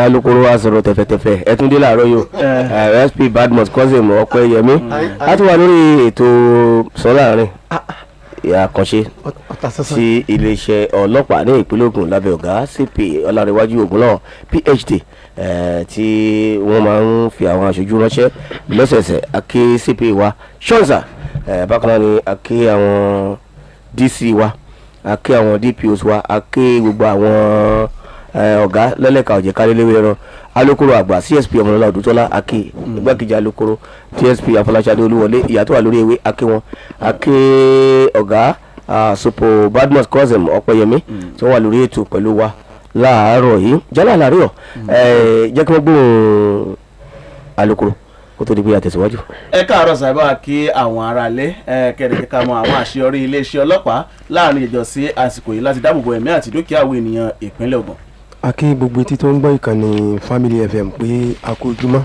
Alukoro wa sọ̀rọ̀ tẹ̀fẹ̀tẹ̀fẹ̀ ẹ̀túndé làárọ̀ yìí o. SP Badmus Cousin Ọpẹ́yẹmí a ti wà lórí ètò sọ́láàrin àkànṣe sí iléeṣẹ́ ọlọ́pàá ní ìpínlẹ̀ Ògùn lábẹ́ ọ̀gá CP Ọlárẹ̀wájú Ògúnlọ́wọ̀ PhD, tí wọ́n máa ń fi àwọn aṣojú ránṣẹ́ lọ́sẹ̀ẹ̀sẹ̀. Akí CP wa ṣọ́ọ̀ṣà. Bákan náà ni akí àwọn DC wa, akí àwọn DPOs wa, akí gbogbo àwọn ọ̀gá lẹ́lẹ́ka ọ̀jẹ̀ kálẹ́lẹ́wé ẹran, alukoro àgbà CSP Ọmọlọ́lá Odútọ́lá, akí igbákejì alukoro TSP Afọláṣadé Olúwọlé, ìyá tó wà lórí ewé, akí wọn, akí ọ̀gá Sopo Badmus Cousin Ọpẹ́yẹmí tí wọ́n wà lórí ètò pẹ̀lú wa láàárọ̀ yìí. Jálá àlàríọ̀, jẹ́ kí wọ́n gbóhùn alukoro kó tó di pé a tẹ̀síwájú. Ẹ káàárọ̀ sábà, kí àwọn aráalé ẹ kẹrìndínlẹ́ ká mọ àwọn àṣeyọrí iléeṣẹ́ ọlọ́pàá láàrin ìjọ sí àsìkò yìí láti dáàbòbò ẹ̀mí àti dúkìá àwọn ènìyàn ìpínlẹ̀ Ògùn. A kí gbogbo etí tó ń gbọ́ ìkànnì Family FM pé a kú ojúmọ́.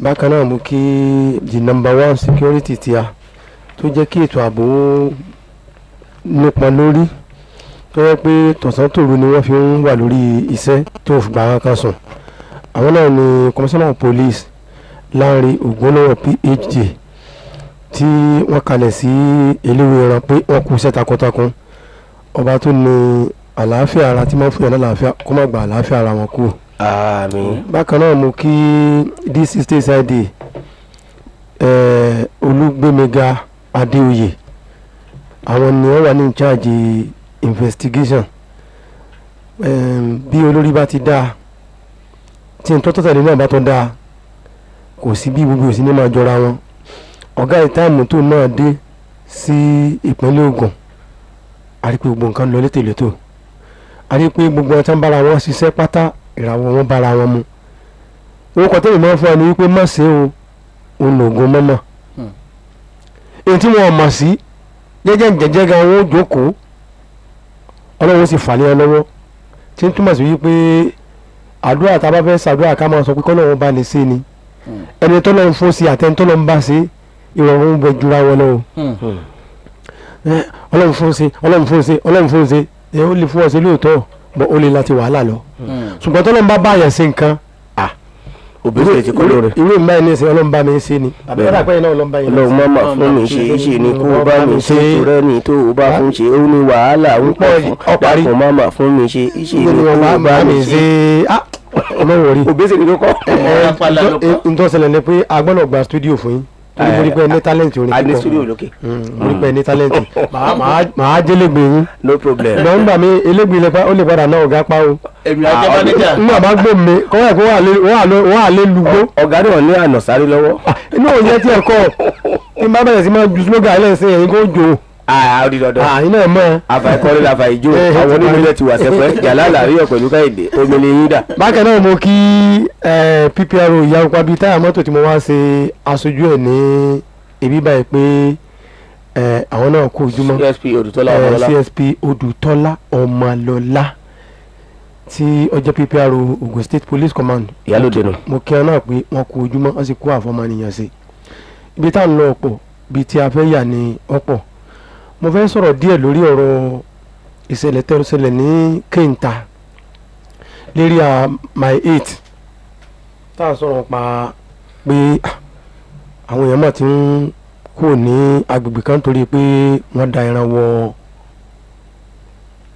Bákan náà, mo kí the number one security tí a tó jẹ́ kí ètò ààbò nípọn lórí, tó yẹ pé tọ̀sán tòru ni wọ́n fi ń wà lórí iṣẹ́ tó fi gbà kan sùn. Àwọn náà ni Commissioner of Police Lanre Ògúnlọ́wọ̀ PhD, tí wọ́n kalẹ̀ sí Eléwéran, pé wọ́n kú iṣẹ́ takuntakun. Ọba tó ní àlàáfíà ara tí máa ń fún yàn lálàáfíà, kó má gba àlàáfíà ara wọn kú. Àmín. Bákan náà, mo kí DC State CID Olúgbémiga Adéoyè. Àwọn ni wọ́n wà ní in charge investigation. Bí olórí bá ti dáa, tí n tọ́tọ́ tẹ̀lé náà bá tó dáa, kò sí bí gbogbo òsì ní máa jọra wọn. Ọ̀gá ìtáàmù tó náà dé sí ìpínlẹ̀ Ògùn, a rí pé gbogbo nǹkan lọ létòlétò. A rí pé gbogbo ọ̀tá ń bára wọn ṣiṣẹ́ pátá, ìràwọ̀ wọn bára wọn mu. Orúkọ tẹ́lẹ̀ máa ń fún wa ni wípé má ṣe o, òun lògùn mọ́mọ́ èyí tí wọ́n mọ̀ sí jẹ́jẹ́ jẹ́jẹ́ gan, wọn ó jókòó, Ọlọ́run sì fà lé ọ lọ́wọ́, tí ń túmọ̀ sí wípé àdúrà tá a bá fẹ́ ṣàdúrà, ká máa sọ pé kọ́lọ́run bá lè ṣe ni. Ẹni tó lọ́n fún sí àtẹni tó lọ́n bá ṣe, ìrọ̀rùn bẹ jura wọn lọ o. Ọlọ́run fún ṣe, Ọlọ́run fún ṣe, Ọlọ́run fún ṣe. Ẹ ó lè fún ọ ṣe lóòótọ́ bọ́, ó lè láti wàhálà lọ, ṣùgbọ́n tọ́lọ́run bá báyàn ṣe nǹkan Òbí sì ti kọ́ lóore. Irú ìmọ̀ ẹni ṣe, Ọlọ́run bá mi ṣe ni. Àbí ọ̀dà pẹ́yìn náà, Ọlọ́run bá yẹn. Ọlọ́run má mà fún mi ṣe é ṣe ni kó o bá mi ṣe, torẹ́ ni tó o bá fún ṣe, ó ní wàhálà ń pọ̀ fún. Ọparí. Dákun, má mà fún mi ṣe é ṣe ni kó o bá mi ṣe. Ọlọ́run rí. Òbí sì ni kó kọ́. Ntọ́ ṣẹlẹ̀ ni pé a gbọ́dọ̀ gba studio fún yín, torí mo rí pé ẹ ní talent orin A ní kíkọ. studio lókè. Mo rí pé ẹ ní talent. Màá jẹ́lẹ̀gbẹ̀ yín. No problem. Nọ́mbà mi elégbè lẹ́pà, ó lè padà náà ọ̀gá pa o. Èmi ajẹ́ manager. Nígbà bá gbó mi kọ́ ẹ̀ kó wọ́n à lé lugbó. Ọ̀gá náà ní àná sáré lọ́wọ́. Inú òye tí ẹ kọ́ tí n bá bẹ̀rẹ̀ sí máa ju slogan ẹlẹ́sìn, ẹ̀yin kò jò. Ó di dandan. Àyìn náà mọ̀. Àfàìkọ́rí la fà ìjó. Àwọn onímọ̀lẹ́ ti wà sẹ́pẹ́ jàlá làríyọ̀ pẹ̀lú Káyìndé omele yín dà. Bákan náà, mo kí PPRO ìyá ọ̀pá bíi táyà mọ́tò tí mo wá ṣe aṣojú ẹ̀ ní ibi báyìí pé àwọn náà kú ojúmọ́. CSP Odùtọ́lá Ọmọlọ́lá. CSP Odùtọ́lá Ọmọlọ́lá tí ó jẹ́ PPRO Ogun State Police Command. Ìyálòde nù. Mo kí ọ náà pé wọ́n kú ojúmọ́, wọ́n sì kú àfọmọnìyàn sí ibi tá à ń lọ ọ̀pọ̀, ibi tí a fẹ́ yà ní ọ̀pọ̀. Mo fẹ́ sọ̀rọ̀ díẹ̀ lórí ọ̀rọ̀ ìṣẹ̀lẹ̀ tẹ́rù ṣẹlẹ̀ ní Kéńtà lérí à Mile 8, tá a sọ̀rọ̀ pa pé àwọn èèyàn mọ̀ tí ń kúrò ní agbègbè kan torí pé wọ́n da ẹran wọ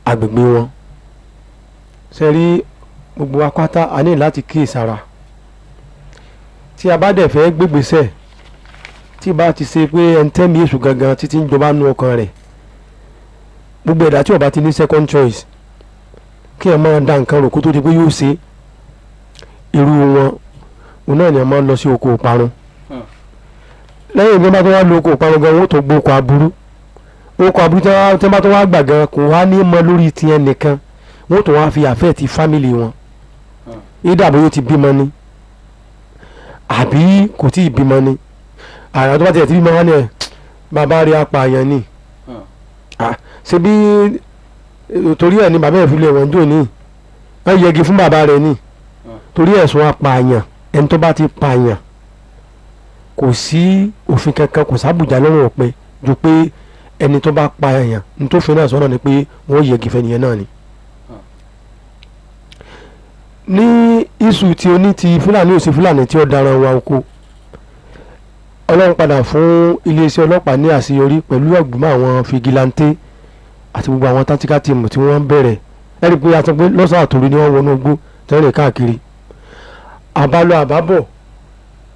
agbègbè wọn. Ṣe rí gbogbo apáta, a ní láti kíyèsára tí a bá dẹ̀ fẹ́ gbégbèsè, tí bá ti ṣe pé ẹni tẹ́mi èṣù gangan títí ń jọba nú ọkàn rẹ̀. Gbogbo ẹ̀dá tí ó bá ti ní second choice, kí ẹ máa da nǹkan rò kó tó di pé yóò ṣe, irú wọn òun náà ni ẹ máa ń lọ sí oko ìparun. Lẹ́yìn ìgbà bá tó wá lo oko ìparun gan, wọ́n tó gbó oko aburú, oko aburú tí wọ́n bá tó wá gbà gan, kò wá ní mọ lórí tiẹ̀ nìkan, wọ́n tó wá fi àfẹ́ ti family wọn ìdá, bóyá ó ti bímọ ni àbí kò tí ì bímọ ni. Àrà tó bá tiẹ̀ ti bímọ wọn ni ẹ̀ bàbá rí apààyàn ni. Ṣe bí torí ẹ̀ ni bàbá ẹ̀ fi lè wọ́n jò ní wọ́n yẹgi fún bàbá rẹ̀ ni torí ẹ̀sùn apààyàn. Ẹni tó bá ti pààyàn, kò sí òfin kankan, kò sábùjá lọ́rùn ọ̀pẹ ju pé ẹni tó bá pààyàn, nítòfin náà sọ́nà ni pé wọ́n yẹgi fẹ́niyẹn náà ni. Ní Iṣu tí oní ti Fúlàní ò sí Fúlàní tí ó daran wa oko. Ọlọ́run padà fún iléeṣẹ́ ọlọ́pàá ní àṣeyọrí pẹ̀lú ọ̀gbìnmọ̀ àwọn fìgìláńtẹ́ àti gbogbo àwọn tactical team tí wọ́n bẹ̀rẹ̀. Ẹ̀rí pé a sọ pé lọ́sàn-án àtòru ni wọ́n wọnú igbó tẹ́lẹ̀ káàkiri. Àbálọ àbábọ̀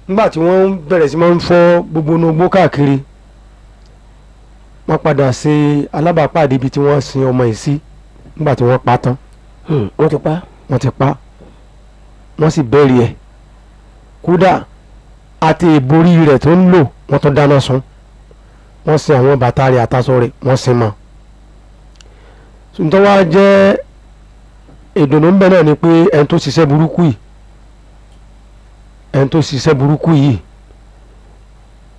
nígbà tí wọ́n bẹ̀rẹ̀ sí máa ń fọ́ gbogbo inú igbó káàkiri, wọ́n padà ṣe alábàápàdé ibi tí wọ́n sin ọmọ yìí sí nígbà tí wọ́n pa tán. Wọ́n ti pa. Wọ́n ti pa, wọ́n sì bẹ́ẹ̀rì ẹ̀. Kódà àti ìborí rẹ̀ tó ń lò wọ́n tó dáná sun, wọ́n sin àwọn bàtà rẹ̀ àtàṣọ rẹ̀ wọ́n sin mọ́. Ntọ́ wá jẹ́ ìdùnnú ń bẹ náà ni pé ẹni tó ṣiṣẹ́ burúkú yìí, ẹni tó ṣiṣẹ́ burúkú yìí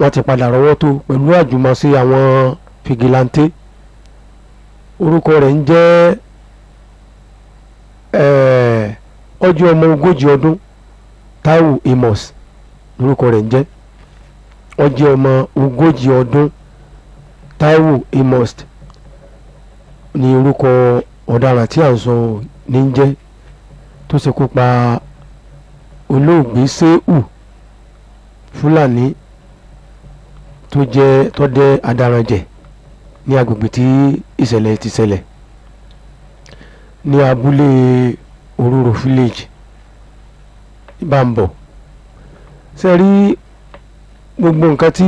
wọ́n ti padà rọ́wọ́ tó pẹ̀lú àjùmọ̀ṣe àwọn fìgìláńtẹ́. Orúkọ rẹ̀ ń jẹ́ ọjọ́ ọmọ 40 ọdún, Taiwo Amos lórúkọ rẹ̀ ń jẹ́. Ọjọ́ ọmọ 40 ọdún, Taiwo Amos ní orúkọ ọ̀daràn tí à ń sọ ní ń jẹ́, tó ṣekú pa olóògbé Shehu Fúlàní tó jẹ́ tó dẹ́ adaranjẹ̀ ní agbègbè tí ìṣẹ̀lẹ̀ ti ṣẹlẹ̀ ní abúlé Oruro village Bambo. Ṣe rí gbogbo nǹkan tí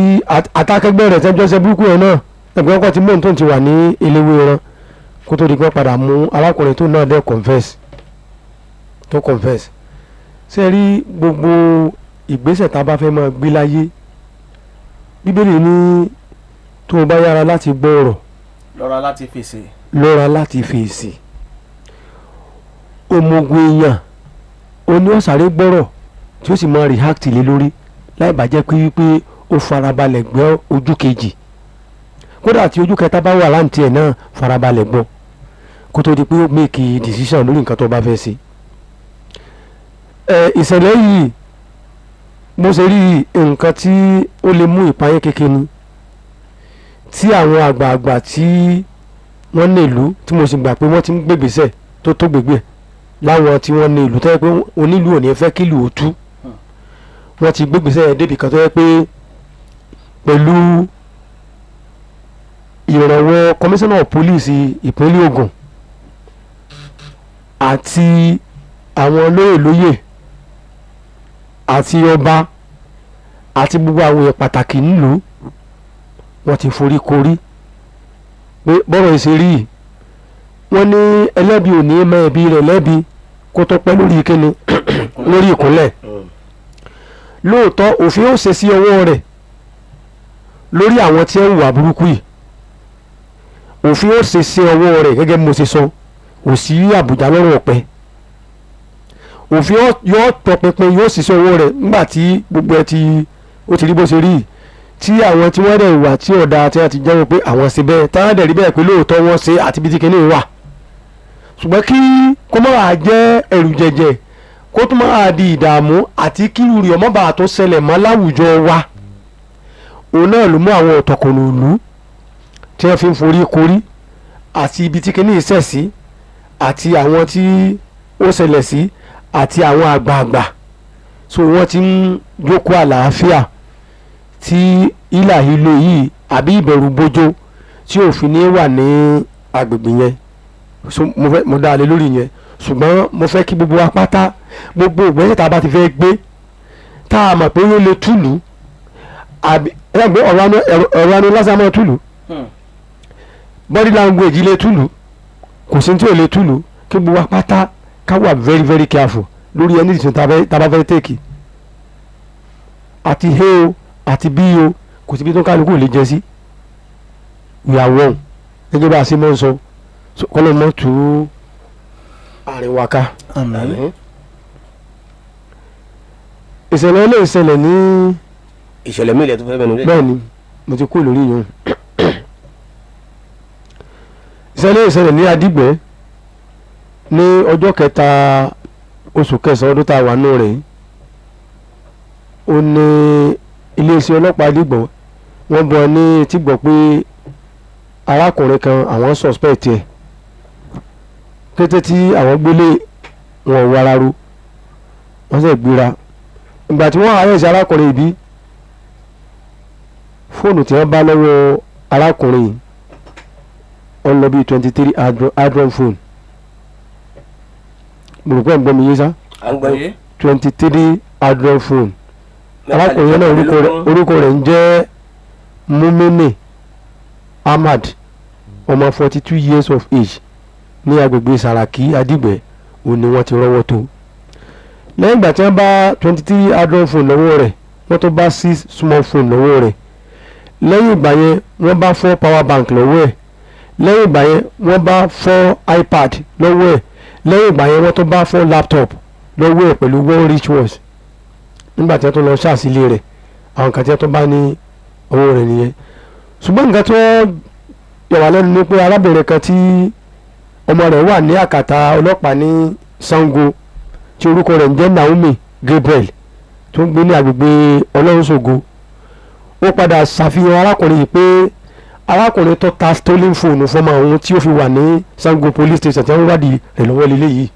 àtàkẹgbẹ́ rẹ̀ tẹ́jọ́ ṣe burúkú yẹn náà, ẹgbẹ́ ọkọ̀ tí mòun tó ti wà ní eléwé ran kó tó di pé padà mú arákùnrin tó náà dẹ́ confess tó confess. Ṣe rí gbogbo ìgbésẹ̀ tá a bá fẹ́ máa gbé láyé, Bíbélì ní tó o bá yára láti gbọ́ ọ̀rọ̀, lọ́ra láti fèsì, lọ́ra láti fèsì. Òmùgọ̀ èèyàn oní ọ̀sàré gbọ́rọ̀ tí ó sì máa react lé lórí láì bàjẹ́ pé wípé ó farabalẹ̀ gbọ́ ojú kejì. Kódà tí ojú kẹta bá wà láǹtí ẹ̀ náà, farabalẹ̀ gbọ́ kó tó di pé ó make decision lórí nǹkan tó bá fẹ́ ṣe. Ìṣẹ̀lẹ̀ yìí mo ṣe rí nǹkan tí ó lè mú ìpayín kékeré ni tí àwọn àgbààgbà tí wọ́n ní ìlú, tí mo sì gbà pé wọ́n ti ń gbègbèsẹ̀ tó tó gbègbè láwọn tí wọ́n ní ìlú tó yẹ pé onílù ò ní fẹ́ kí ìlú ó tú, wọ́n ti gbégbèsẹ̀ débì kan tó yẹ pé pẹ̀lú ìrànwọ́ commissioner of police ìpínlẹ̀ Ògùn àti àwọn olóyè lóyè àti ọba àti gbogbo àwọn èèyàn pàtàkì nílùú, wọ́n ti forí korí pé bọ́rọ̀ ìṣe rí yìí. Wọ́n ní ẹlẹ́bi ò ní mọ ẹ̀bi rẹ̀ lẹ́bi kó tó pẹ́ lórí kíni lórí ìkúnlẹ̀. Lóòótọ́ òfin ó ṣe sí ọwọ́ rẹ̀ lórí àwọn tí ń hùwà burúkú yìí, òfin ó ṣe sí ọwọ́ rẹ̀ gẹ́gẹ́ bí mo ṣe sọ, kò sí àbùjá lọ́rùn ọ̀pẹ. Òfin yóò tọpinpin, yóò sì sí ọwọ́ rẹ̀ nígbà tí gbogbo ẹ ti ó ti rí bó ṣe rí yìí, tí àwọn tí wọ́n dẹ̀ wà tí ọ̀dà tí wọ́n ti jẹ́wọ́ pé àwọn ṣe bẹ́ẹ̀, táwọn dẹ̀ rí bẹ́ẹ̀ pé lóòótọ́ wọ́n ṣe àti bí ti kíní wà. Ṣùgbọ́n kí kó má wàá jẹ́ ẹ̀rù jẹ̀jẹ̀, kó tún má wàá di ìdààmú àti kí irú rẹ̀ má bàa tó ṣẹlẹ̀ mọ́ láwùjọ wa, òun náà ló mú àwọn ọ̀tọ̀kùnrin ìlú tí wọ́n fi ń forí korí àti ibi tí kíní ṣẹ̀ sí àti àwọn tí ó ṣẹlẹ̀ sí àti àwọn àgbààgbà. So wọ́n ti ń jókòó àlàáfíà tí ìlà ìlò yìí àbí ìbẹ̀rù bójó tí òfin ní wà ní agbègbè yẹn. So mo fẹ́ mo dá a lé lórí yẹn, ṣùgbọ́n mo fẹ́ kí gbogbo wa pátá, gbogbo ìgbésẹ̀ tá a bá ti fẹ́ gbé tá a mọ̀ pé ó lè túlù àbí ẹgbẹ́ ọ̀rọ̀ anú lásán máa túlù, body language lè túlù, kò sí tí ò lè túlù, kí gbogbo wa pátá ká wà very very careful lórí ẹni ìsìn tá a bá fẹ́ tèkì àti he o àti bí o, kò síbi tó kálukú lè jẹ sí. We are one gẹ́gẹ́ bá a ṣe mọ́ ń sọ, kọ́lọ́ mọ́ tú àárín wa ká. Àmín. Ìṣẹ̀lẹ̀ ilé ìṣẹ̀lẹ̀ ní ìṣẹ̀lẹ̀ mi ilẹ̀ tó fẹ́ mẹ́nu lé. Bẹ́ẹ̀ ni mo ti kú lórí yẹn. Ìṣẹ̀lẹ̀ ìṣẹ̀lẹ̀ ní Adígbẹ́ ní ọjọ́ kẹta oṣù kẹsàn-án ọdún tá a wà nù rẹ̀ yìí. Ó ní iléeṣẹ́ ọlọ́pàá Adígbọ̀ wọ́n bọ̀ ní etí gbọ́ pé arákùnrin kan àwọn suspect ẹ̀. Kété tí àwọn gbélé wọn ò wararu, Wọ́n sì gbéra. Ìgbà tí wọ́n àárẹ̀ sí arákùnrin ìbí, fóònù tí wọ́n bá lọ́wọ́ arákùnrin yìí ó ń lọ bí 23 Android phone. Mo rò pé ẹ̀ ń gbọ́ mi yé sá. À ń gbọ́ yín. 23 Android phone. Arákùnrin náà orúkọ rẹ̀ ń jẹ́ Mumini Ahmad, ọmọ 42 years of age, ní agbègbè Sàràkí Adìgbẹ́ òun ni wọ́n ti rọ́wọ́ tó. Lẹ́yìn ìgbà tí wọ́n bá 23 Android phone lọ́wọ́ rẹ̀, wọ́n tó bá 6 small phone lọ́wọ́ rẹ̀. Lẹ́yìn ìgbà yẹn wọ́n bá 4 power bank lọ́wọ́ ẹ̀. Lẹ́yìn ìgbà yẹn wọ́n bá 4 iPad lọ́wọ́ ẹ̀. Lẹ́yìn ìgbà yẹn wọ́n tó bá 4 laptop lọ́wọ́ ẹ̀ pẹ̀lú 1 rich watch. Nígbà tí wọ́n tó lọ ṣàṣìlẹ̀ rẹ̀, àwọn kan tí wọ́n tó bá ní owó rẹ̀ nìyẹn. Ṣùgbọ́n nǹkan tó yà wá lẹ́nu ni pé arábìnrin kan tí ọmọ rẹ̀ wà ní àkàtà ọlọ́pàá ní Sango, tí orúkọ rẹ̀ ń jẹ́ Naomi Gabriel, tó ń gbé ní agbègbè Ọlọ́runṣògo, ó padà ṣàfihàn arákùnrin yìí pé arákùnrin tó ta stolen phone fọmọ àwọn tí ó fi wà ní Sango police station tí wọ́n wádìí rẹ̀ lọ́wọ́ lílé yìí.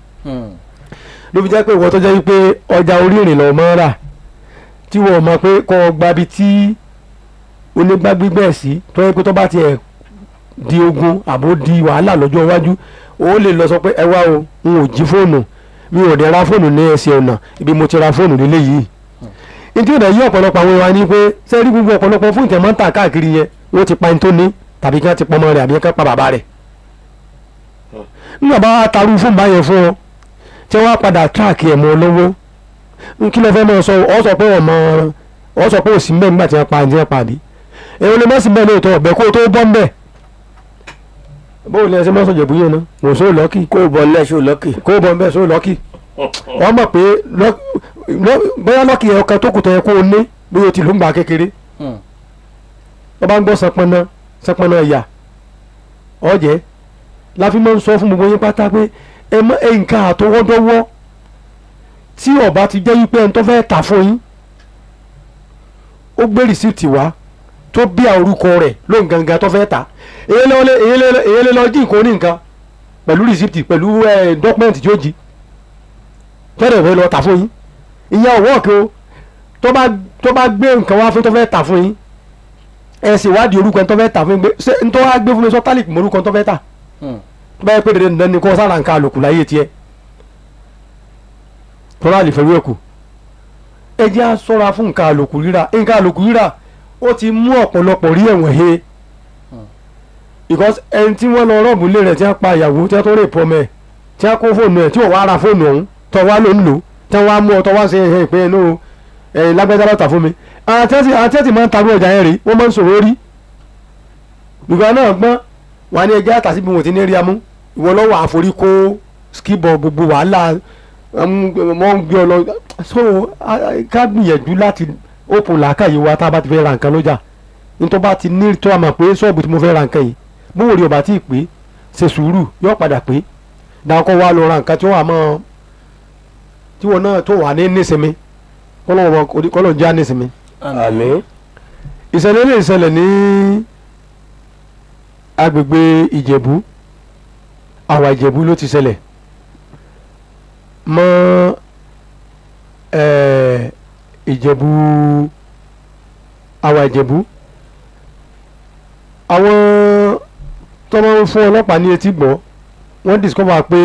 Ló fi jẹ́ pé ìwọ tó jẹ́ wípé ọjà orí ìrìn lọ́ọ́ mọ́ rà, tí wọ́n mọ̀ pé kọ́ gbabi tí onígbàgbígbẹ̀ sí, tó yẹ pé tó bá tiẹ̀ di ogun àbó di wàhálà lọ́jọ́ iwájú, ó lè lọ sọ pé ẹ wá o, n ò jí fóònù, mi ò dẹ̀ ra fóònù ní ẹsẹ̀ ọ̀nà ibi mo ti ra fóònù nílé yìí. Nítorí ọ̀dà yí ọ̀pọ̀lọpọ̀ àwọn ìwà ni pé sẹ́rí gbogbo ọ̀pọ̀lọpọ̀ fóònù tẹ̀ máa ń tà káàkiri yẹn, wọ́n ti pa ẹni tó ní tàbí kí wọ́n ti pọmọ rẹ̀ àbí kí wọ́n pa bàbá rẹ̀. Nígbà bá tarú fóònù báyẹn fún ọ, tí wọ́n á padà tíráàkì ẹ̀ mọ́ ọ lọ́wọ́, kí ló fẹ́ máa sọ? Ọ sọ pé ọmọ ọ sọ pé òsì mbẹ́ nígbà tí wọ́n pa ẹni tí wọ́n pa àbí èwo lè má sí mbẹ́ lóòótọ́ ọ̀bẹ kó o tó bọ́ mbẹ́. Bóò ní ẹsẹ̀ mọ́sán jẹ̀bú yẹn náà wò sóò lọ́kì. Kó o bọ̀ ńlẹ̀ sóò lọ́kì. Kó o bọ̀ mbẹ́ sóò lọ́kì. Wọ́n mọ̀ pé bóyá lọ́kì yẹn ọkàn tó kù tó yẹ kó o ní bí o ti ló ń gbà kékeré. Wọ́n bá ń gbọ́ sọpọ́nà sọpọ́nà ẹ̀yà ọ̀jẹ̀ láfi máa ń sọ fún gbogbo yín pátá pé ẹ mọ nǹkan àtọwọ́dọ́wọ́ tí ọba ti jẹ́ wípé ẹni tó fẹ́ tà fún yín ó gbé rìsíìtì wá tó bí orúkọ rẹ̀ lóun gangan tó fẹ́ tà, èyí lè lọ jí nǹkan oní nǹkan pẹ̀lú rìsíìtì pẹ̀lú dọ́kúmẹ̀ntì tí ó jí tẹ́lẹ̀ fẹ́ lọ tà fún yín. Ìyẹn ọ̀wọ́ kí o tó bá gbé nǹkan wá fún tó fẹ́ tà fún yín, ẹ sì wádìí orúkọ ẹni tó fẹ́ tà fún yín pé ṣé n tó wá gbé fún mi sọ tálíkì mọ orúkọ tó fẹ́ tà. Tó bá yẹ pé dandan ni kó sára nǹkan àlòkù láyé tiẹ̀ tọ́lá àlìfẹ́rú ẹ̀kú. Ẹ jẹ́ á ṣọ́ra fún nǹkan àlòkù rírà. Nǹkan àlòkù rírà ó ti mú ọ̀pọ̀lọpọ̀ rí ẹ̀wọ̀n he, because ẹni tí wọ́n lọ rọ́ọ̀bù lé rẹ̀ tí wọ́n pa ìyàwó tí wọ́n tó rè pọ̀ mẹ́ tí wọ́n kó fóònù ẹ̀ tí wọ́n wá ra fóònù ọ̀hún tó wá ló ń lò tí wọ́n wá mú ọ tó wá ṣe ẹ̀ pé inú ẹ̀ lágbẹ́dá lọ́tà fún mi. Àti tí máa ń tarú ọjà yẹn rí wọ́n máa ń sọ̀rọ̀ rí ìgbà náà gbọ́n wà ní ẹjẹ́ àtàsí bí wọ́n ti ní rí amú ìwọ lọ́wọ́ àforí kó skibọ̀ gbogbo wàhálà wọ́n ń gbé ọ lọ. So ká gbìyànjú láti open làákàyè wa tá a bá ti fẹ́ ra nǹkan lọ́jà, nítorí bá ti ní tó a mọ̀ pé ṣọ́ọ̀bù tí mo fẹ́ ra nǹkan yìí bówó rí ọba tí ì pé ṣe sùúrù yóò padà pé dáńkọ́ wa lọ ra nǹkan tí wọ́n á mọ̀ tí wọ́n náà tó wà ní nísinmi kọ́lọ̀ ń já nísinmi. Àmín. Ìṣẹ̀lẹ̀ lè ṣẹlẹ̀ ní agbègbè Ìjẹ̀bú, àwa Ìjẹ̀bú ló ti ṣẹlẹ̀ mọ́ Ìjẹ̀bú, àwa Ìjẹ̀bú. Àwọn tó máa ń fún ọlọ́pàá ní etí gbọ́ wọ́n discover pé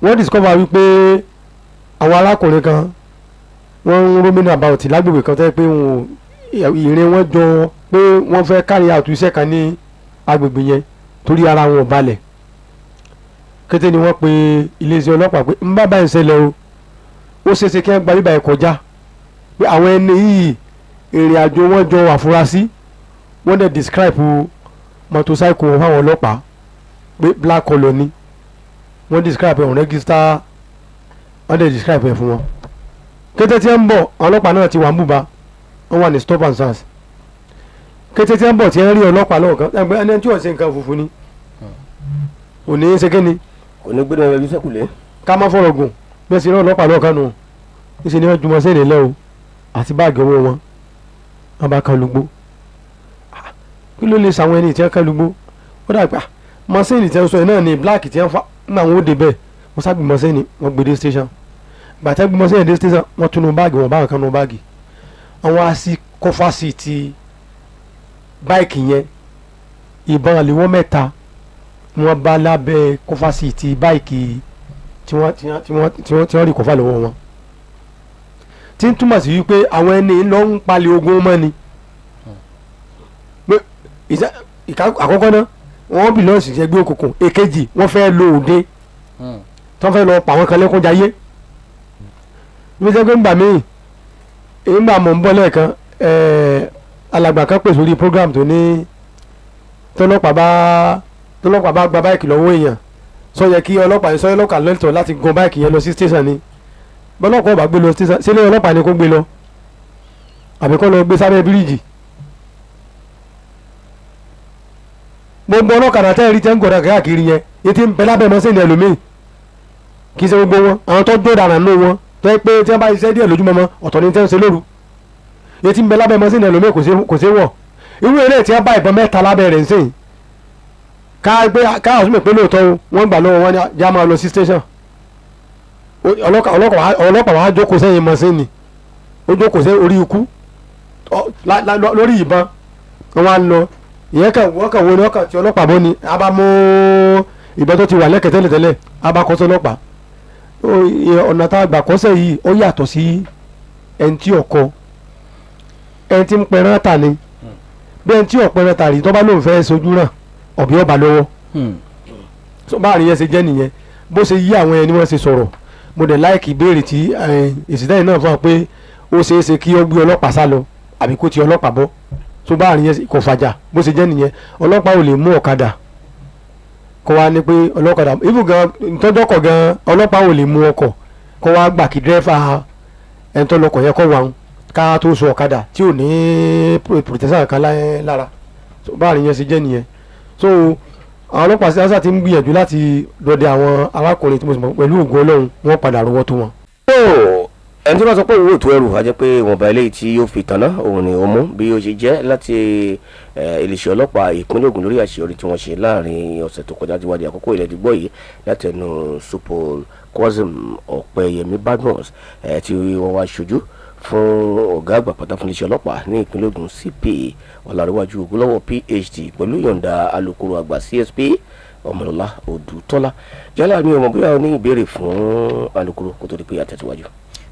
wọ́n discover wípé àwọn arákùnrin kan wọ́n ń roaming about lágbègbè kan tẹ́ pé ìrìn wọn jọ pé wọ́n fẹ́ carry out iṣẹ́ kan ní agbègbè yẹn torí ara wọn ò balẹ̀. Kété ni wọ́n pe iléeṣẹ́ ọlọ́pàá pé ń bá báyìí ṣẹlẹ̀ o, ó ṣeéṣe kí wọ́n gba bíbá ẹ̀ kọjá pé àwọn ẹni yìí ìrìn àjò wọn jọ àfúrásì. Wọ́n dẹ̀ describe motorcycle wọn fáwọn ọlọ́pàá pé black colour ni wọ́n describe ẹ̀ on register, wọ́n dẹ̀ describe ẹ̀ fún wọn. Kété tí ń bọ̀ àwọn ọlọ́pàá náà ti wà ń bùbá, wọ́n wà ní stop and search. Kété tí ń bọ̀ tí ń rí ọlọ́pàá lọ́wọ́ kan ẹgbẹ́ ẹni tí ò ṣe nǹkan funfun ni kò ní í ṣe kíni kò ní gbé lọ́wọ́ ẹbí sẹ́kùlé. Ká má fọ̀rọ̀ gùn bí ẹ ṣe rí ọlọ́pàá lọ́wọ́ kan nù níṣẹ́ ni wọ́n jùmọ̀ sí ìrìnlẹ̀ o àti báàgì owó wọn wọ́n bá kan lùgbó. Kí ló lè ṣàwọn ẹni tí wọ́n kan lùgbó? Ó dàgbà mọ́sẹ́ẹ̀nì tí wọ́n sọ yìí náà ni black tí wọ́n fa ní àwọn òde bẹ́ẹ̀ wọ́n sábì mọ́sẹ́ẹ̀nì wọ́n gbé dé station. Gbàtẹ́ gbé mọ́sẹ́yìn dé station, wọ́n tún nu báàgì wọn, báwọn kan nu báàgì, àwọn á sí kọ́fàsì ti báìkì yẹn, ìbọn àléwọ́ 3 wọ́n bá lábẹ́ kọ́fàsì ti báìkì tí wọ́n rí kọ́fà lọ́wọ́ wọn, tí ń túmọ̀ sí wípé àwọn ẹni lọ ń palẹ̀ ogun mọ́ ni. Àkọ́kọ́ náà wọ́n bí lọ́ọ̀sì ẹgbẹ́ òkùnkùn, èkejì wọ́n fẹ́ lo òde tí wọ́n fẹ́ lọ pa àwọn kan lẹ́kún jayé. Bí wọ́n ṣe ń gbà míì ìgbà mọ̀ ń bọ̀ lẹ́ẹ̀kan, alàgbà kan pè sórí program tó ní tọ́lọ́pàá bá gba báìkì lọ́wọ́ èèyàn, sọ yẹ kí ọlọ́pàá yẹn sọ yẹ lọ́kà lẹ́tọ̀ọ́ láti gun báìkì yẹn lọ sí station ni. Bọ́lọ́pàá ò bá gbé lọ station, sílé ọlọ́pàá ni kó gbé lọ àbí kó lọ gbé sábẹ́ bíríìjì. Gbogbo ọlọ́kadà tẹ́ ẹ rí tẹ́ ń gọ̀dà káàkiri yẹn etí ń bẹ lábẹ́ mọ́sẹ́ni ẹlòmíì, kì í ṣe gbogbo wọn, àwọn tó dó dànù nù wọn tó yẹ pé tí wọ́n bá ṣiṣẹ́ díẹ̀ lójúmọmọ ọ̀tọ̀ ni tẹ́ ń ṣe lóru, etí ń bẹ lábẹ́ mọ́sẹ́ni ẹlòmíì kò ṣe wọ̀. Irú eré tí wọ́n bá ìbọn 3 lábẹ́ rẹ̀ ń sìn ká ọ̀sùn pé lóòótọ́ wọ́n gbà lọ́wọ́ wọn ní já máa lọ sí station. Ọlọ́pàá wa jókòó sẹ́yìn mọ́sẹ́ni, ó jókòó sẹ́yìn orí ikú lórí ìbọn wọn á lọ ìyẹn kan wọ́n kàn wo ni wọ́n kàn tí ọlọ́pàá bọ́ ni a bá mú ìbọn tó ti wà lẹ́kẹ̀ẹ́ tẹ́lẹ̀tẹ́lẹ̀ a bá kọ́ sọ́lọ́pàá. Ọ̀nà tá a gbà kọ́sẹ̀ yìí ó yàtọ̀ sí ẹni tí ọkọ ẹni tí ń pẹran tà ni, bí ẹni tí ọ̀pẹran tà rí tó bá lóun fẹ́ sojú ràn ọ̀bí ọba lọ́wọ́. Báàrin yẹn ṣe jẹ́ nìyẹn, bó ṣe yí àwọn ẹni wọ́n ṣe sọ̀rọ̀. Mo dẹ̀ láìkì ìbéèrè tí èsì náà fún wa pé ó ṣeé ṣe kí ó gbé ọlọ́pàá sá lọ àbí kó ti ọlọ́pàá bọ́. Tó bá àárín yẹn kò fàjà, bó ṣe jẹ́ nìyẹn. Ọlọ́pàá ò lè mú ọ̀kadà kó wá ní pé ọlọ́kadà ibù gan tọ́jọ́kọ̀ gan, ọlọ́pàá ò lè mú ọkọ̀ kó wá gbà kí dírẹ́fà ẹni tó lọkọ̀ yẹn kọ́ wà ń ká tó sọ ọ̀kadà tí ò ní pòtẹ́sà kan lára. Tó bá àárín yẹn ṣe jẹ́ nìyẹn. So àwọn ọlọ́pàá sísá ti ń gbìyànjú láti dọdẹ àwọn arákùnrin tí mo sì mọ̀ pẹ̀lú ògo Ọlọ́run wọ́n padà rọ́wọ́ tó wọn. Ẹni tí wọ́n sọ pé òun ò tó ẹrù á jẹ́ pé ìwọ̀nba eléyìí tí yóò fi tàná òun ni ó mú bí ó ṣe jẹ́ láti iléeṣẹ́ ọlọ́pàá ìpínlẹ̀ Ògùn lórí àṣeyọrí tí wọ́n ṣe láàrin ọ̀sẹ̀ tó kọjá tí wádìí àkókò ilẹ̀ dìgbò yìí látẹnu Supol Kwasim Ọ̀pẹ́yẹmí Badmus tí wọ́n wá ṣojú fún ọ̀gá àgbà pátá fún iléeṣẹ́ ọlọ́pàá ní ìpínlẹ̀ Ògùn CP Ọ̀làríwájú Ògúnlọ́wọ̀ PhD pẹ̀lú ìyọ̀ǹda alukoro àgbà CSP Ọmọlọ́lá Odùtọ́lá. Jálá mi ò mọ̀ bóyá o ní ìbéèrè fún alukoro kó tó di pé àtẹ̀síwájú.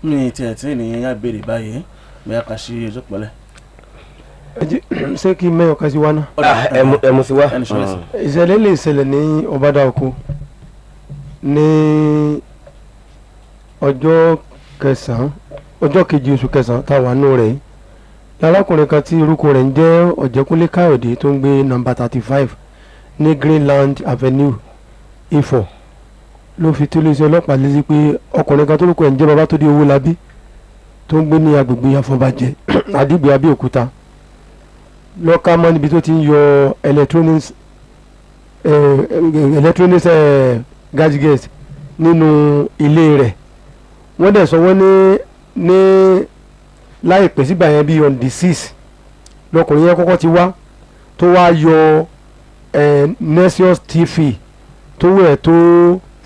Ní tiẹ̀ tí ènìyàn yá béèrè báyìí bóyá ká ṣe ojú pẹ̀lẹ́. Ṣé kí mẹ́yọ̀ ká sí wa náà. Ẹ mú sí wa. Ìṣẹ̀lẹ̀ lè ṣẹlẹ̀ ní Ọbádà Oko ní ọjọ́ kẹsàn-án ọjọ́ kejì oṣù kẹsàn-án tá a wà nù rẹ̀ yìí. Arákùnrin kan tí orúkọ rẹ̀ ń jẹ́ Ọ̀jẹ̀kúnlé Káyọ̀dé tó ń gbé nọ́mbà 35 ní Greenland Avenue, Ifọ̀ ló fi tó iléeṣẹ́ ọlọ́pàá létí pé ọkùnrin kan tó lóko ẹ̀ ń jẹ́ Babátúndé Owólabí tó ń gbé ní agbègbè Afọbajẹ Àdìgbò Abẹ́òkúta lọ́ka mọ́ níbi tó ti ń yọ electronics gadgets nínú ilé rẹ̀. Wọ́n dẹ̀ sọ wọ́n ní láìpẹ́ sígbà yẹn bíi on the 6 lọkùnrin yẹn kọ́kọ́ ti wá tó wá yọ Nexus TV tó wẹ̀ tó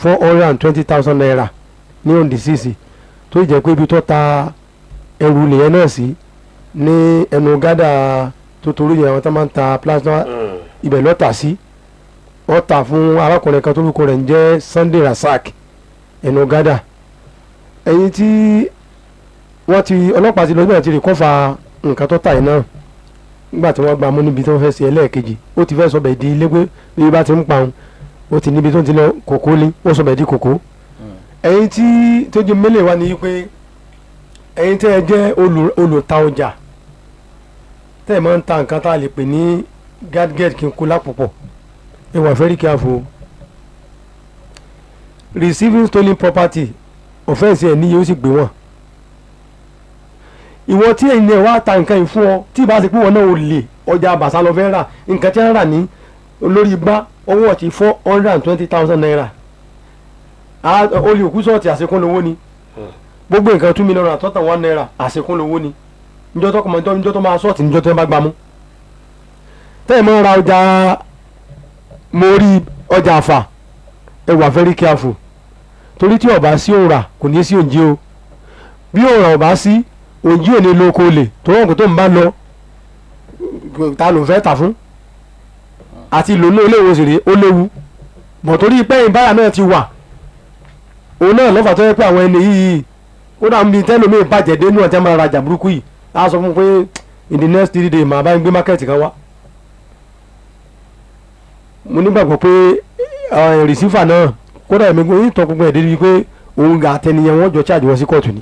420,000 naira ní on the 6 tó jẹ́ pé ibi tó ta ẹrù nìyẹn náà sí ní ẹnu gádà tó torí yẹn àwọn tó máa ń ta plasma ibẹ̀ lọ́tà sí. Wọ́n ta fún arákùnrin kan tó lórúkọ rẹ̀ ń jẹ́ Sunday Rasak ẹnu gádà. Ẹ̀yin tí wọ́n ti ọlọ́pàá ti lọ síbẹ̀ ti rìkọ́fà nǹkan tó tà yìí náà nígbà tí wọ́n gba mú níbi tí wọ́n fẹ́ ṣe ẹlẹ́ẹ̀kejì, ó ti fẹ́ sọbẹ̀ di ilé pé bí bá ti ń pa òun ó ti níbi tó ti lọ kòkó ní ó sọbẹ̀ di kòkó. Ẹ̀yin tí tó jẹ́ mélèé wa ni pé ẹ̀yin tẹ́ ẹ jẹ́ olùta ọjà tẹ́ ẹ máa ń ta nǹkan tá a lè pè ní gadget kí n kó lápòpọ̀, ẹ wà very careful. Receiving stolen property offence ẹ̀ níye ó sì gbé wọn. Ìwọ tí ẹ̀yin ẹ̀ wá ta nǹkan yìí fún ọ tí ìbá ṣe pé wọn náà ò lè ọjà àbàṣà lọ fẹ́ rà nǹkan tí wọ́n rà ní olórí igbá owó ọtí 420,000 naira olè òkú sọ̀tì àṣekún lówó ni gbogbo nǹkan 2 million àtọ́tàn 1 naira àṣekún lówó ni níjọ́ tó kọ́mọ níjọ́ tó máa sọ̀tì níjọ́ tó bá gbámú. Tẹ́ ẹ̀ mọ́ ra ọjà mo rí ọjà àfà ẹ wà very careful torí tí ọba sí òǹrà kò ní sí òǹjẹ o. Bí òòrùn ọ̀bá sí òjì òní lóko lè tó wọn kò tó ń bá lọ ta ló fẹ́ tà fún àti lónà olóòwò sì rèé ó léwu bọ̀ torí pé ìbára náà ti wà òun náà lọ́fà tó yẹ pé àwọn ẹni yìí ó dà ń bi tẹ́lómi ìbàjẹ́ dénú ọ̀tẹ́ máa rajà burúkú yìí á sọ fún un pé in the next 3 days màá bá ń gbé mákẹ́ẹ̀tì kan wá. Mo nígbàgbọ́ pé rìsífà náà kódà èmi gbé ìtọ́kùnrin ẹ̀ débi pé òun gà àtẹniyẹn wọ́n jọ charge wọn sí kóòtù ni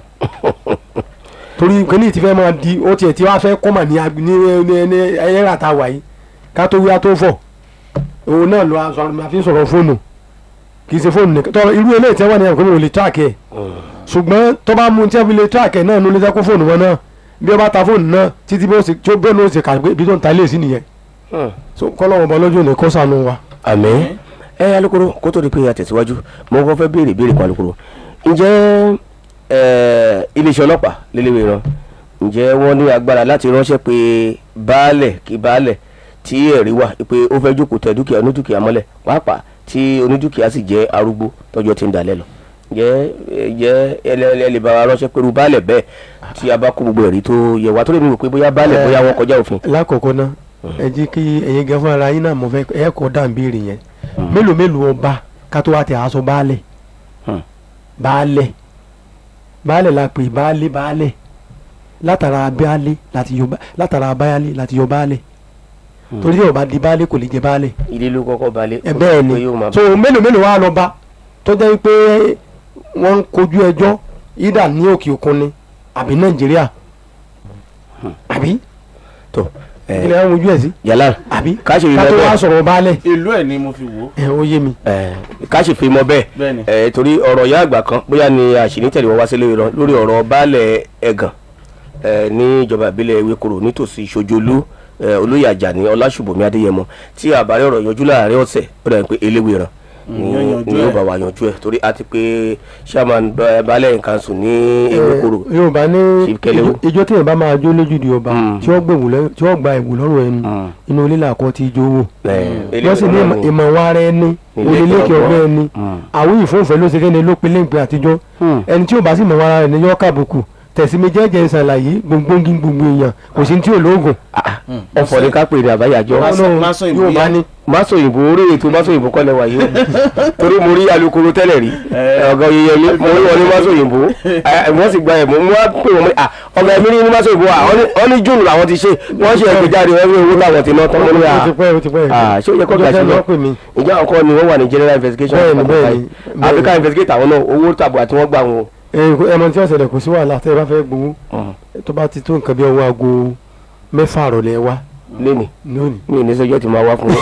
torí kíní ti fẹ́ máa di ó tiẹ̀ tí wàá fẹ́ kọ́mà ní ní ẹ̀yẹ́rà tá a wà yìí ká tó wíwá tó fọ̀ òun náà lọ aṣọ àmì àfi sọ̀rọ̀ fóònù kì í ṣe fóònù nìkan tọ́ irú eléyìí tí wọ́n ní ẹ̀kọ́ mi ò lè track ẹ̀ ṣùgbọ́n tó bá mú tí wọ́n fi lè track ẹ̀ náà ló lè jẹ́ kó fóònù wọn náà bí wọ́n bá ta fóònù náà títí bí ó ṣe tí ó bẹ́ẹ̀ ló ṣe kà pé ibi tó ń ta ilé sí nìyẹn so kọ́lọ́wọ́n bọ́ lójú òní kó ṣàánú wa. Àmín. Ẹ alukoro, kó tó di pé a tẹ̀síwájú, mo kọ́ fẹ́ béèrè béèrè kan alukoro. Ǹjẹ́ iléeṣẹ́ ọlọ́pàá lélẹ́wé ran ǹjẹ́ wọ́n ní agbára láti ránṣẹ́ pé baálẹ̀ kí baálẹ̀ tí ẹ̀rí wà pé ó fẹ́ jókòó tẹ dúkìá onídúkìá mọ́lẹ̀, pàápàá tí onídúkìá sì jẹ́ arúgbó tọ́jọ́ ti ń dalẹ̀ lọ? Ǹjẹ́ ẹ lè bá wa ránṣẹ́ pẹ̀lú baálẹ̀ bẹ́ẹ̀ tí a bá kó gbogbo ẹ̀rí tó yẹ wá tó lè mú pé bóyá baálẹ̀ bóyá wọ́n kọjá òfin? Lákọ̀ọ́kọ́ náà ẹ jẹ́ kí ẹ̀yin gan fúnra yín náà mo fẹ́ ẹ kọ́ dà ń béèrè yẹn. Mélòó mélòó ọba ká tó wá tẹ aṣọ baálẹ̀ baálẹ̀ baálẹ̀ la pè baálé baálẹ̀ látara baálé láti yọ látara baálé láti yọ baálẹ̀ torí tí ọba di baálé kò lè jẹ baálẹ̀. Ilé ló kọ́kọ́ baálé. Ẹ bẹ́ẹ̀ ni. So mélòó mélòó wá lọ bá tó jẹ́ pé wọ́n ń kojú ẹjọ́ ìdá ní òkè òkun ni àbí Nàìjíríà àbí tó ilẹ̀ àwọn ojú ẹ̀ sí yàrá àbí ká ṣe ká tó ìrìnà wá sọ̀rọ̀ baálẹ̀. Ìlú ẹ̀ ni mo fi wò ó. Ẹ ó yé mi. Ká ṣe fi mọ bẹ́ẹ̀ torí ọ̀rọ̀ ìyá àgbà kan bóyá ni àṣírí tẹ̀lé wọn wá sílé ìran lórí ọ̀rọ̀ baálẹ̀ ẹ̀gàn ní ìjọba ìbílẹ̀ Ewékòró nítòsí Ṣojolú, olóyè Àjàní Ọlásùbọ̀mí Adéyẹmọ tí àbárẹ̀ ọ̀rọ̀ yanjú láàrin ọ̀sẹ̀ ó dàbí pé eléwé ràn ni yóò bá wa yanjú ẹ̀ torí a ti pé chairman baálẹ̀ council ní Ewékòró. Yorùbá ní ijó tí yorùbá máa jó lójúde ọba tí wọ́n gba ìwò lọ́rùn ẹnu inú ilé làkọ́ ti jó wò wọ́n sì ní ìmọ̀ wa rẹ ní onílékè ọgbẹ́ ẹni àwọn ìfowófẹ́ ló ṣe kéde ló pe léǹpẹ́ àtijọ́ ẹni tí ò bá sì mọ̀ wara rẹ̀ ní yọ́ kàbùkù tẹ̀sí mi jẹ́jẹ́ ìsàlàyé gbòǹgbòǹgì gbogbo èèyàn kò sí tí ò lóògùn. Ọ̀fọ̀ ni ká pè ní àbáyájọ́ Yorùbá ní. Máṣo òyìnbó orí ètò máṣo òyìnbó kọ́ lẹ́wà yìí torí mo rí alukoro tẹ́lẹ̀ rí ọ̀gá Oyèyẹmí mo rí wọn ní máṣo òyìnbó wọ́n sì gba ẹ̀mú wọ́n pè wọ́n ọ̀gá ẹ̀mí ní máṣo òyìnbó wọ́n ní júùnù làwọn ti ṣe wọ́n ṣe ẹ̀gbẹ́ jáde wọ́n rí owó táwọn ti ná tán wọ́n ní à ṣé ó yẹ kọ́ gàṣẹ́ lọ ìjà àwọn kọ́ ni wọ́n wà ní general investigation Africa investigate àwọn náà owó tàbí àti wọ́n gbà wọn. Ẹmọ tí wọ́n ṣẹlẹ̀ kò sí wàhálà tẹ́ ẹ bá fẹ́ gbowó tó bá ti tó nǹkan bí ọwọ́ aago 6 ìrọ̀lẹ́ wa lónìí mi ní sọjọ́ ti máa wá fún mi.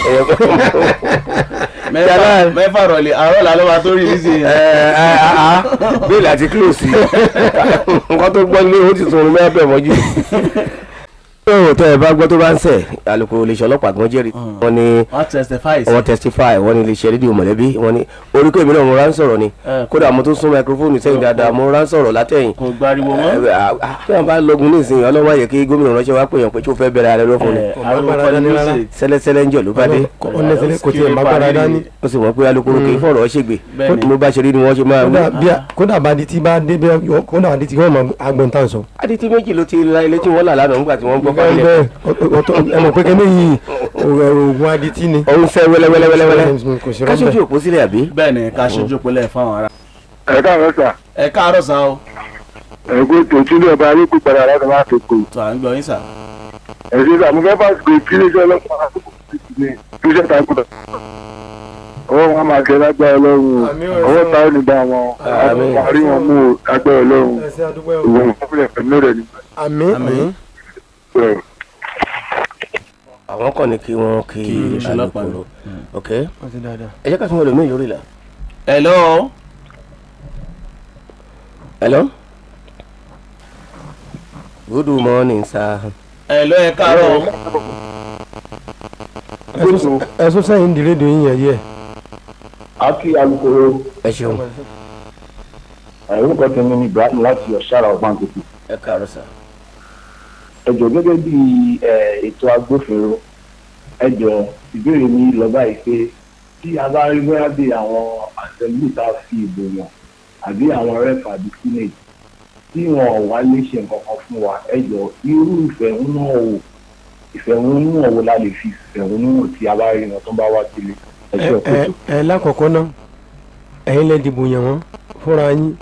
6 ìrọ̀lẹ́ àárọ̀ là ló máa tó rí nísìnyí. Bẹ́ẹ̀lì àti close nǹkan tó gbọ́ ní ó ti sọ̀rọ̀ mẹ́fẹ̀ mọ́jú. Tó ẹ bá gbọ́ tó bá ń sẹ̀ alukoro iléeṣẹ́ ọlọ́pàá gan jẹ́rìí wọ́n ní wọ́n testify wọ́n ní iléeṣẹ́ rédíò mọ̀lẹ́bí wọ́n ní orí kò èmi náà mo rà ń sọ̀rọ̀ ni kódà mo tún sún microphone sẹ́yìn dáadáa mo rà ń sọ̀rọ̀ látẹ̀yìn. Kò gbariwo mọ́. Tí wọ́n bá lọ́gun ní ìsìn ọlọ́wọ́ yẹ kí gómìnà ránṣẹ́ wá pè yàn pé tí ó fẹ́ bẹ̀rẹ̀ ààrẹ lọ́fun ni sẹ́lẹ́sẹ́lẹ́ ń jọ ló bá dé. Kò tiẹ̀ má gbára dání. Ó sì wọ́n pé alukoro kì í fọ̀rọ̀ ṣègbè mo bá ṣe rí ni wọ́n ṣe máa wí. Kódà bá di tí bá dé kódà bá di tí wọ́n mọ agbọ̀ntàn sọ. Adití méjì ló ti la ilé tí wọ́n là lánàá nígbà tí wọ́n gbọ́ ẹ mọ̀ pé kẹ́ni yìí oògùn adití ni. Òun fẹ́ wẹ́lẹ́wẹ́lẹ́wẹ́lẹ́ ká ṣojú òpó sílẹ̀ àbí. Bẹ́ẹ̀ ni ká ṣojú òpó lẹ̀ fáwọn ará. Ẹ káàárọ̀ sà. Ẹ káàárọ̀ sà o. Ẹ kú ètò ìtúndì ọba arékù padà láti máa fi kù. Tó à ń gbọ́ yín sà. Ẹ ṣe sà, mo fẹ́ bá gbé kí iléeṣẹ́ ọlọ́pàá ní iṣẹ́ takùtà. Ọwọ́ wọn máa kẹ́ lágbára Ọlọ́run ọwọ́ ta ó ní bá wọn àrí wọn mú agbára Ọlọ́run ìwọ̀n fúnlẹ̀ pẹ̀lú rẹ̀ nígbà. Àmín. Àwọn kan ní kí wọ́n kí alukoro. Ok, ẹ jẹ́ ká tún wọlé mi lórí la. Hello. Hello. Good morning sir. Hello, ẹ káàárọ̀. Ẹ sún sẹ́yìn di rédíò yín yẹn yẹ. A kí alukoro. Ẹ ṣeun. Orúkọ tèmi ni Ibrahim láti Ọ̀ṣàrà Ọ̀gbáǹkòkò. Ẹ káàárọ̀ sir. Ẹ jọ̀ọ́ gẹ́gẹ́ bí ètò agbófinró, ẹ jọ̀ọ́ ìbéèrè mi lọ báyìí pé tí a bá rí bóyá bí àwọn assembly tá a fi ìbò yàn àbí àwọn rep àbí senate Tí wọn ò wá lè ṣe nǹkan kan fún wa, ẹ jọ, irú ìfẹ̀hónúhàn wo la lè fi ìfẹ̀hónúhàn tí a bá rí wọn tó bá wá sílé? Ẹ ṣe ọ̀pọ̀. Ẹ lákọ̀ọ́kọ́ náà, ẹ̀yin lẹ dìbò yàn wọ́n fúnra yín,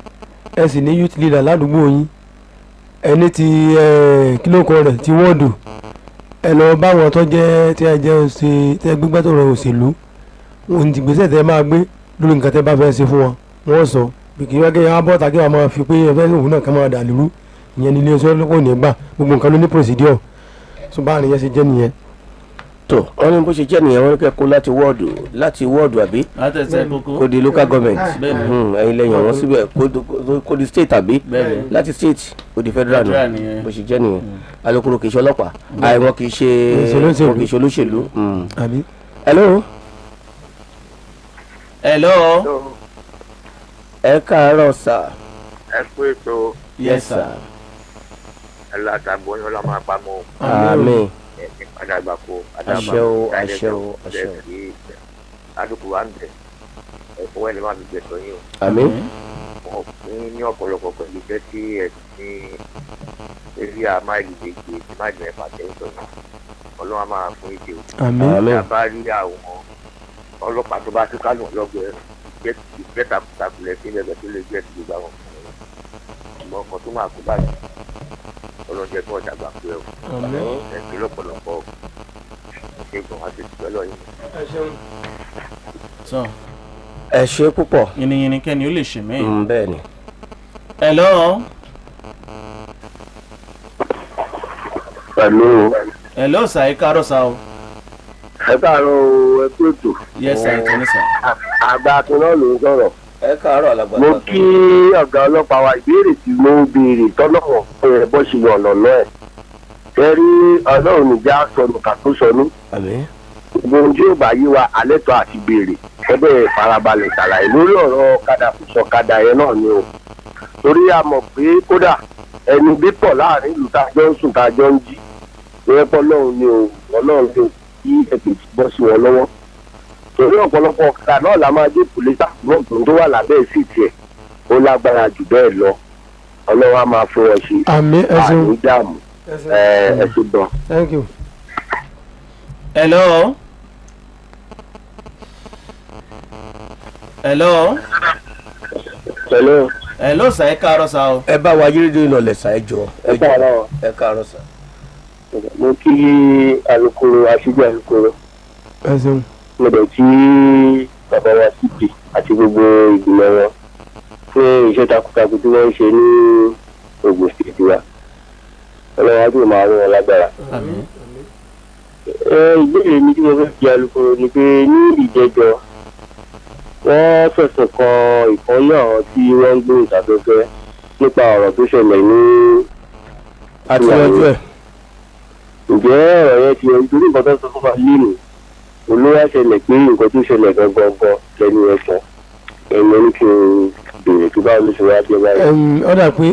ẹ sì ní youth leader ládùúgbò yín, ẹni tí kílókọ rẹ̀ ti wọ́ọ̀dù, ẹ lọ bá wọn tó jẹ́ tí ẹ jẹ́ ṣe tí ẹ gbégbá tó rọ òṣèlú òun ti gbèsè tẹ máa gbé lórí nǹkan tẹ bá fẹ́ ṣe fún wọn, wọ́n sọ kì í wá kí wọ́n bọ́ta kí wọ́n máa fi pé ẹ fẹ́ òun náà kàn máa dà lóru. Ìyẹn ní iléeṣẹ́ kò ní gbà, gbogbo nǹkan ló ní procedure, so báà nìyẹn ṣe jẹ́ nìyẹn. Tó wọ́n ní bó ṣe jẹ́ nìyẹn, wọ́n ní kẹ́kọ̀ọ́ láti wọ́ọ̀dù àbí kó di local government, ẹ̀yin lẹ́yìn ọ̀wọ́n síbẹ̀ kó di state àbí láti state kó di federal nù, bó ṣe jẹ́ nìyẹn. Alukoro kì í ṣe ọlọ́pàá, àìwọ̀n kì í ṣe olóṣèlú. Hello. Hello. Ẹ káàárọ̀ sà. Ẹ kú ètò. Yes sir. Ẹ látàgbọ́ yín ọlọ́mọ àpamọ́. Àmín. Àdàgbàkọ. Àṣẹ o, àṣẹ o, àṣẹ o. Àdúgbò wa ń bẹ̀. Ẹ̀fọ́ ẹ̀ lè má fi gbẹ̀tọ̀ yín o. Àmín. Wọ́n ní ọ̀pọ̀lọpọ̀ pẹ̀lú iṣẹ́ tí ẹ ní eré àmáìlì méje tí máìlì mẹ́fà tẹ̀ ń sọ̀rọ̀. Ọlọ́run á máa fún ìṣe o. Àmín. A bá rí àwọn ọlọ́pàá tó bá tún kánò lọ́gbẹ̀ẹ́ ìgbẹ́ takuntakun lẹ sí ẹgbẹ́ tó lè jẹ́ ti gbogbo àwọn ọkùnrin, ṣùgbọ́n ọkọ̀ tó máa kó báyìí Ọlọ́run jẹ́ kí wọ́n dàgbà pé ọ ẹ̀sìn lọ́pọ̀lọpọ̀ ṣẹ́gun àti ìgbẹ́lọ̀ yìí. Ẹ ṣe púpọ̀. Yìnyín kẹ́ni ó lè ṣe mí. Bẹ́ẹ̀ ni. Hello. Hello. Hello sir, ẹ káàárọ̀ sir o. Ẹ káàárọ̀ o, ẹ kú ètò. Yes sir, ètò ní sir. Àgbà akin náà ló ń sọ̀rọ̀. Ẹ káàárọ̀ alàgbà. Mo kí ọ̀gá ọlọ́pàá wa, ìbéèrè tí mo béèrè tọ́lọ́wọ̀n fún ẹ bọ́ ṣe yàn lọ́nà ẹ̀. Ẹ rí Ọlọ́run níjà sọnù kàtó sọnù. Àmín. Gbogbo ohun tí yóò bá yé wa alẹ́ tó àti béèrè. Ẹ bẹ́ẹ̀ farabalẹ̀ ṣàlàyé lórí ọ̀rọ̀ ọ̀kadà kò sọ̀kadà yẹn náà ni o. Torí a mọ̀ pé kódà ẹni bí pọ̀ láàrin ìlú tá a jọ ń sùn tá a jọ ń jí. Ìrẹ́pọ̀ Ọlọ́run ni o, Ọlọ́run ni o, kí ẹ̀sìn ti bọ́ sí wọn lọ́wọ́. Torí ọ̀pọ̀lọpọ̀ ọ̀kadà náà la máa dé pòlísà náà tó wà lábẹ́ síìtì ẹ̀, ó lágbára jù bẹ́ẹ̀ lọ. Ọlọ́run á máa fún wọn ṣe. Àmín, ẹ ṣeun. Àní dààmú. Ẹ ṣe gan. Thank you. Hello. Hello. Hello. Hello sir, ẹ káàárọ̀ sir o. Ẹ bá wa yí rédíò ìlọlẹ̀ sà, ẹ jọ. Ẹ káàárọ̀. Ẹ káàárọ̀ sà. Mo kí alukoro, aṣojú alukoro. Ẹ ṣeun. Mo dẹ̀ kí bàbá wa CP àti gbogbo ìgbìmọ̀ wọn fún iṣẹ́ takuntakun tí wọ́n ń ṣe ní Ògùn State wa. Ọlọ́run á dùn máa rún wọn lágbára. Àmín. Ìbéèrè mi tí mo fẹ́ fi alukoro ni pé ní ìjẹjọ wọ́n fẹ̀sùn kan ìkànnì àwọn tí wọ́n ń gbóhùn sáfẹ́fẹ́ nípa ọ̀rọ̀ tó ṣẹlẹ̀ ní. Àti ọjọ́ ẹ̀. Ǹjẹ́ ọ̀rọ̀ yẹn ti yanjú? Torí nǹkan tó sọ fún wa lónìí olówó ṣẹlẹ̀ pé nǹkan tó ṣẹlẹ̀ gangan lẹ́nu ẹ̀ sọ, ẹ̀yin ní kí n béèrè tó bá olóṣèlú wá jẹ́ báyìí. Ó dà pé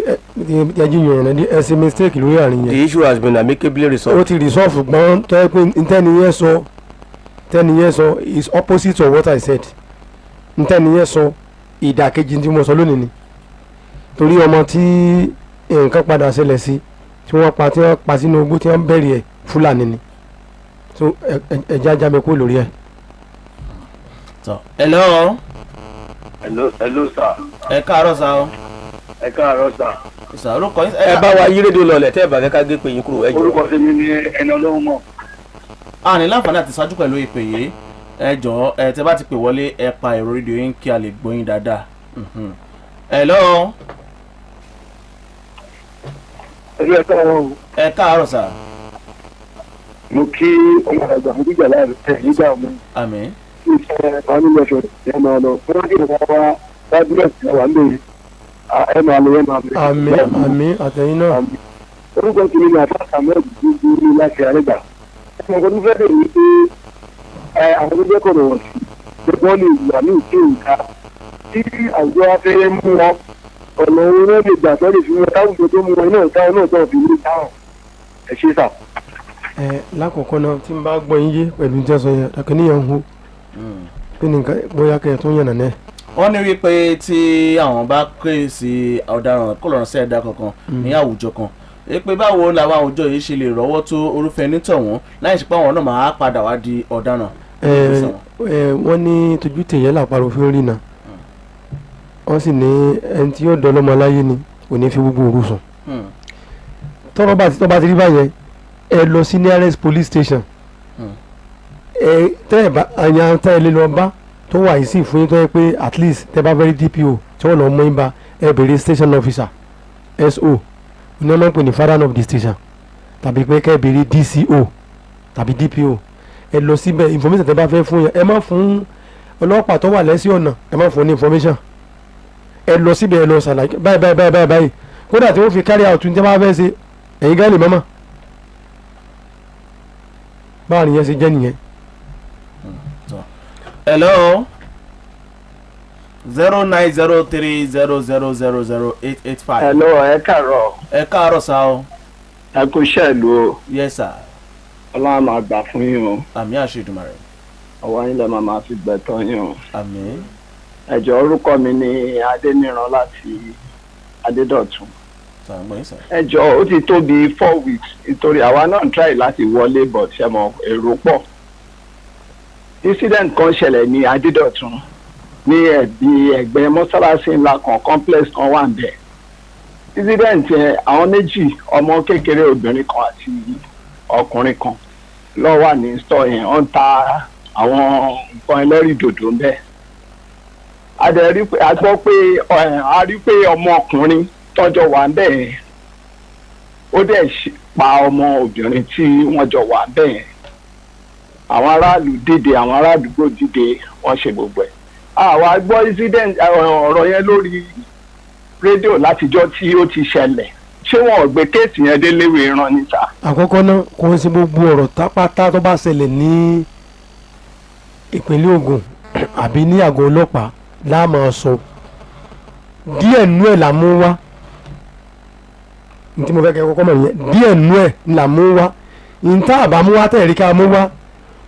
ẹjú yẹn rẹ̀ ẹ ṣe mistake lórí àárín yẹn. The issue has been amicably resolved. Ó ti resolve, ṣùgbọ́n tó yẹ pé ntẹ́ni yẹn sọ is opposite of what I said. Ntẹ́ni yẹn sọ ìdàkejì tí mo sọ lónìí ni, torí ọmọ tí nǹkan padà ṣẹlẹ̀ sí tí wọ́n pa sínú igbó tí wọ́n bẹ̀rẹ̀ ẹ̀ Fúlàní ni, so ẹja já mi kú lórí ẹ. Hello. Hello, hello sir. Ẹ káàárọ̀ sir o. Ẹ káàárọ̀ sir. Sir, orúkọ yín. Ẹ bá wa yí rédíò lọlẹ̀ tẹ́ ẹ bá fẹ́ ká gé pé yín kúrò, ẹ jọ̀ọ́. Orúkọ tèmi ni ẹni Ọlọ́run mọ̀. A ní láǹfààní àti ṣáájú pẹ̀lú ìpè yìí, ẹ jọ̀ọ́ ẹ tẹ́ bá ti pè wọlé ẹ pa ẹ̀rọ rédíò yín kí a lè gbọ́ yín dáadáa. Hello. Ẹ káàárọ̀ o. Ẹ káàárọ̀ sir. Mo kí ọmọ àgbà fún gbígbà láàrin ẹ nígbà mi. Àmín. Iṣẹ́ fanilẹ́sọ̀ ẹ máa lọ fún wájú ìwà wa fábílẹ̀sì wà ń bèrè ẹ máa lọ ẹ máa bèrè. Àmín, àmín àtẹ̀yìn náà. Orúkọ tèmi ni àfa Samuel gbogbo ní láti àrẹ́gbà. Ọmọ kan tó fẹ́ bẹ̀rẹ̀ wípé àwọn tó jẹ́ kọ̀rọ̀ wọ̀n sí pé wọ́n lè wà ní ìké ìka tí àwùjọ wa fẹ́ mú wọn, ọ̀nà owó wọn lè gbà tó lè fi wọn táwùjọ tó mú wọn náà táwọn náà tó fi ní táwọn. Ẹ ṣé sà. Ẹ lákòókò náà tí n bá gbọ́ yín yé pẹ̀lú jẹ́sọ yẹn dàkẹ́ níyẹn ń hó kí ni nǹkan bóyá kẹ́ ẹ tún yànnà náà. Wọ́n ní wípé tí àwọn bá ké sí ọ̀daràn kó lọ́rùn sí ẹ̀dá kankan ní àwùjọ kan, pé báwo làwọn àwùjọ yìí ṣe lè rọ́wọ́ tó orúfẹ́ nítọ̀hún láì ṣe pé àwọn náà máa padà wá di ọ̀daràn? Wọ́n ní tójú tèèyàn làparò fi ń rìnà, wọ́n sì ní ẹni tí yóò dọ́lọ́mọ láyé ni kò ní fi gbogbo òru sùn. Tọ́rọ̀ bá ti tọ́ bá ti rí báyẹn, ẹ lọ sí nearest police station. Ẹ tẹ́ ẹ bá àyàn tẹ́ ẹ lè lọ bá tó wà yìí sí fún yín, tó yẹ pé at least tẹ́ bá fẹ́ rí DPO tí wọ́n lọ mú yín bá, ẹ bèrè station officer, SO ní wọ́n máa ń pè ní father of the station, tàbí pé kẹ́ ẹ bèrè DCO tàbí DPO. Ẹ lọ síbẹ̀, information tẹ́ bá fẹ́ fún yẹn, ẹ má fún ọlọ́pàá tó wà lẹ́sí ọ̀nà, ẹ má fún ní information. Ẹ lọ síbẹ̀, ẹ lọ ṣàlàyé báyìí báyìí báyìí báyìí báyìí. Kódà tí wọ́n fi carry out ní tí wọ́n bá fẹ́ ṣe, ẹ̀yin gán lè mọ́mọ́ báwo nìyẹn ṣe jẹ́ nìyẹn. Hello, 09030000885. Hello, ẹ káàárọ̀. Ẹ káàárọ̀ sá o. Ẹ kú iṣẹ́ ìlú o. Yes sir. Ọlọ́run máa gbà fún yín o. Àmín, àṣẹ Èdùmàrè. Ọwọ́ yín lẹ máa máa fi gbẹ̀tọ́ yín o. Àmín. Ẹ jọ̀ọ́, orúkọ mi ni Adéníran láti Adédọ̀tun. Sàgbọ́n sà. Ẹ jọ̀ọ́, ó ti tó bí 4 weeks, nítorí àwa náà ń try láti wọlé, but ṣe mọ èrò pọ̀. Incident kan ṣẹlẹ̀ ní Adédọ̀tun, ní ẹ̀bí ẹ̀gbẹ́ mọ́sálásí ńlá kan, complex kan wà níbẹ̀. Incident yẹn, àwọn méjì, ọmọ kékeré obìnrin kan àti ọkùnrin kan ló wà ní store yẹn, wọ́n ń ta àwọn nǹkan ẹlẹ́rìndòdò ńbẹ̀. A dẹ̀ rí pé, a gbọ́ pé a rí pé ọmọkùnrin tọ́jọ́ wà ńbẹ̀ yẹn, ó dẹ̀ pa ọmọ obìnrin tí wọ́n jọ wà ńbẹ̀ yẹn. Àwọn aráàlú dìde, àwọn ará àdúgbò dìde, wọ́n ṣe gbogbo ẹ̀. Àwa gbọ́ incident ọ̀rọ̀ yẹn lórí rédíò látijọ́ tí ó ti ṣẹlẹ̀. Ṣé wọn ò gbé case yẹn dé léwé ìran níta? Àkọ́kọ́ náà, kò ń ṣe gbogbo ọ̀rọ̀ tápátá tó bá ṣẹlẹ̀ ní ìpínlẹ̀ Ògùn àbí ní àgọ́ ọlọ́pàá la máa sọ. Díẹ̀ nú ẹ̀ là mú wá. Ní tí mo fẹ́ kẹ́ kọ́kọ́ mọ̀ nìyẹn, díẹ̀ nú ẹ̀ là mú wá. Ní tá àbá mú wá, tẹ̀rí ká mú wá,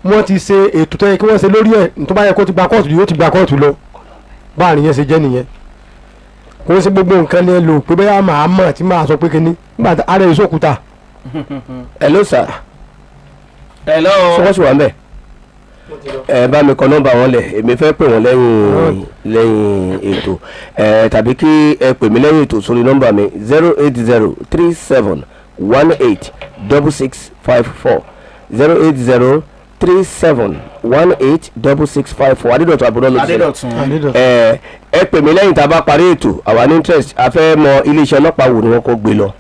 wọ́n ti ṣe ètò tó yẹ kí wọ́n ṣe lórí ẹ̀. Tó bá yẹ kó ti gba kóòtù, yóò ti gba kóòtù lọ. Báàrin yẹn ṣe jẹ́ nìyẹn. Kò ń ṣe gbogbo nǹkan ni ẹ lò pé bẹ́ẹ̀ máa mọ̀ tí máa sọ pé kinní nígbà tí ara èso òkúta. Hello sir. Hello. Sọ́kọ́ sì wà ń bẹ̀. Ẹ bá mi kọ nọ́mbà wọn lẹ̀, èmi fẹ́ pè wọ́n lẹ́yìn ètò ẹ, tàbí kí ẹ pè mí lẹ́yìn ètò sórí nọ́mbà mi, 08037186654, 08037186654. Adédọ̀tun àbúrò ló ti sọ̀rọ̀. Adédọ̀tun. Ẹ ẹ pè mí lẹ́yìn tá a bá parí ètò. Àwa ní interest, a fẹ́ mọ iléeṣẹ́ ọlọ́pàá wo ni wọ́n kó gbé lọ,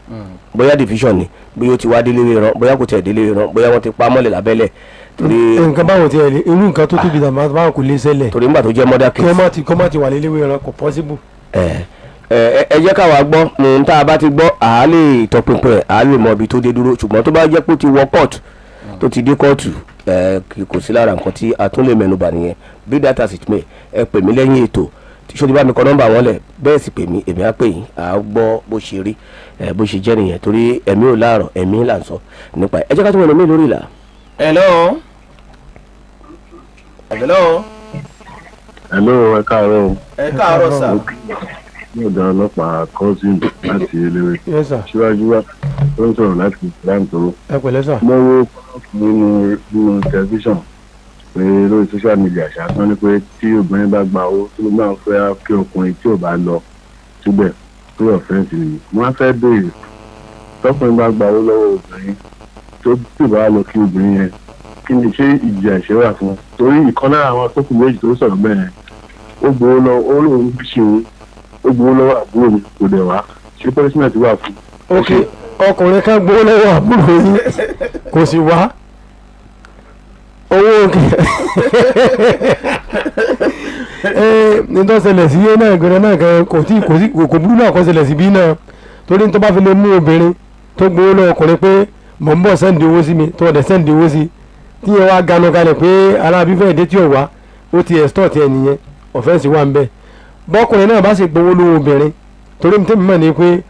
bóyá division ni, bóyá ó ti wá délé rán, bóyá kò tẹ̀ délé rán, bóyá wọ́n ti pa mọ́lẹ̀ lábẹ́lẹ̀, torí Nǹkan báwọn ti ẹ̀ lè, irú nǹkan tó tóbi tàbí báwọn kò lè ṣẹlẹ̀. Torí nígbà tó jẹ́ murder kí case. wọ́n má ti kọ́ má ti wà léléwé ẹran, kò possible. Ẹ ẹ ẹ jẹ́ káwa gbọ́ ohun tá a bá ti gbọ́, à á lè tọpinpin ẹ̀, à á lè mọ ibi tó dé dúró. Ṣùgbọ́n tó bá jẹ́ pé ó ti wọ kóòtù, tó ti dé kóòtù ẹ, kò sí lára nǹkan tí a tún lè mẹ́nubà nìyẹn. Be that as it may, ẹ pè mí lẹ́yìn ètò. Ṣó ti bá mi kọ nọ́mbà wọn lẹ̀? Bẹ́ẹ̀ sì pè mí, èmi á pè yín, à á gbọ́ bó ṣe rí ẹ, bó ṣe jẹ́ nìyẹn, torí ẹ̀mí ò láàrọ̀, ẹ̀mí là ń sọ nípa ẹ̀. Ẹ jẹ́ ká tún wọn lọ mí lórí ìlà. Hello. Hello. Hello, ẹ káàárọ̀ o. Ẹ káàárọ̀ sà. Ní ọ̀dọ̀ ọlọ́pàá cousin láti eléwé. Yes sir. Síwájú wa tó ń sọ̀rọ̀ láti Láǹtó. Ẹ pẹ̀lẹ́ sà. Mo wo nínú tẹlifíṣàn pé lórí social media ṣáà ní pé tí obìnrin bá gba owó tó ló máa ń fẹ́ kí ọkùnrin tí ò bá lọ síbẹ̀ tó offence nìyí. Mo wá fẹ́ béèrè, tọkùnrin bá gba owó lọ́wọ́ obìnrin tó tí ò bá lọ kí obìnrin yẹn, kí ni ṣé ìjìyà ẹ̀ṣẹ̀ wà fún un? Torí ìkan lára àwọn tó kù méjì tó sọ̀rọ̀ bẹ́ẹ̀ yẹn, ó gbowó lọ, ó lóun ṣe òun, ó gbowó lọ́wọ́ àbúrò mi, kò dẹ̀ wá. Ṣé punishment wà fún un? Ok, ọkùnrin kan gbowó lọ́wọ́ àbúrò yín, kò sì wá owó òkè ẹ ní tó ṣẹlẹ̀ sí yé náà gbẹrẹ náà kan, kò tí kò sí kò burú náà kò ṣẹlẹ̀ sí bí náà, torí tó bá fi lè mú obìnrin tó gbowó lọ́wọ́ ọkùnrin pé mò ń bọ̀, send owó sí mi, tó ọ̀dẹ̀ send owó sí, tí yẹn wá ganu kalẹ̀ pé alábí fẹ́ẹ́ dé tí ò wá, ó ti extort ẹ nìyẹn, offence wà ń bẹ̀. Bọ́kùnrin náà bá sì gbowó lọ́wọ́ obìnrin, torí tèmi mọ̀ ní pé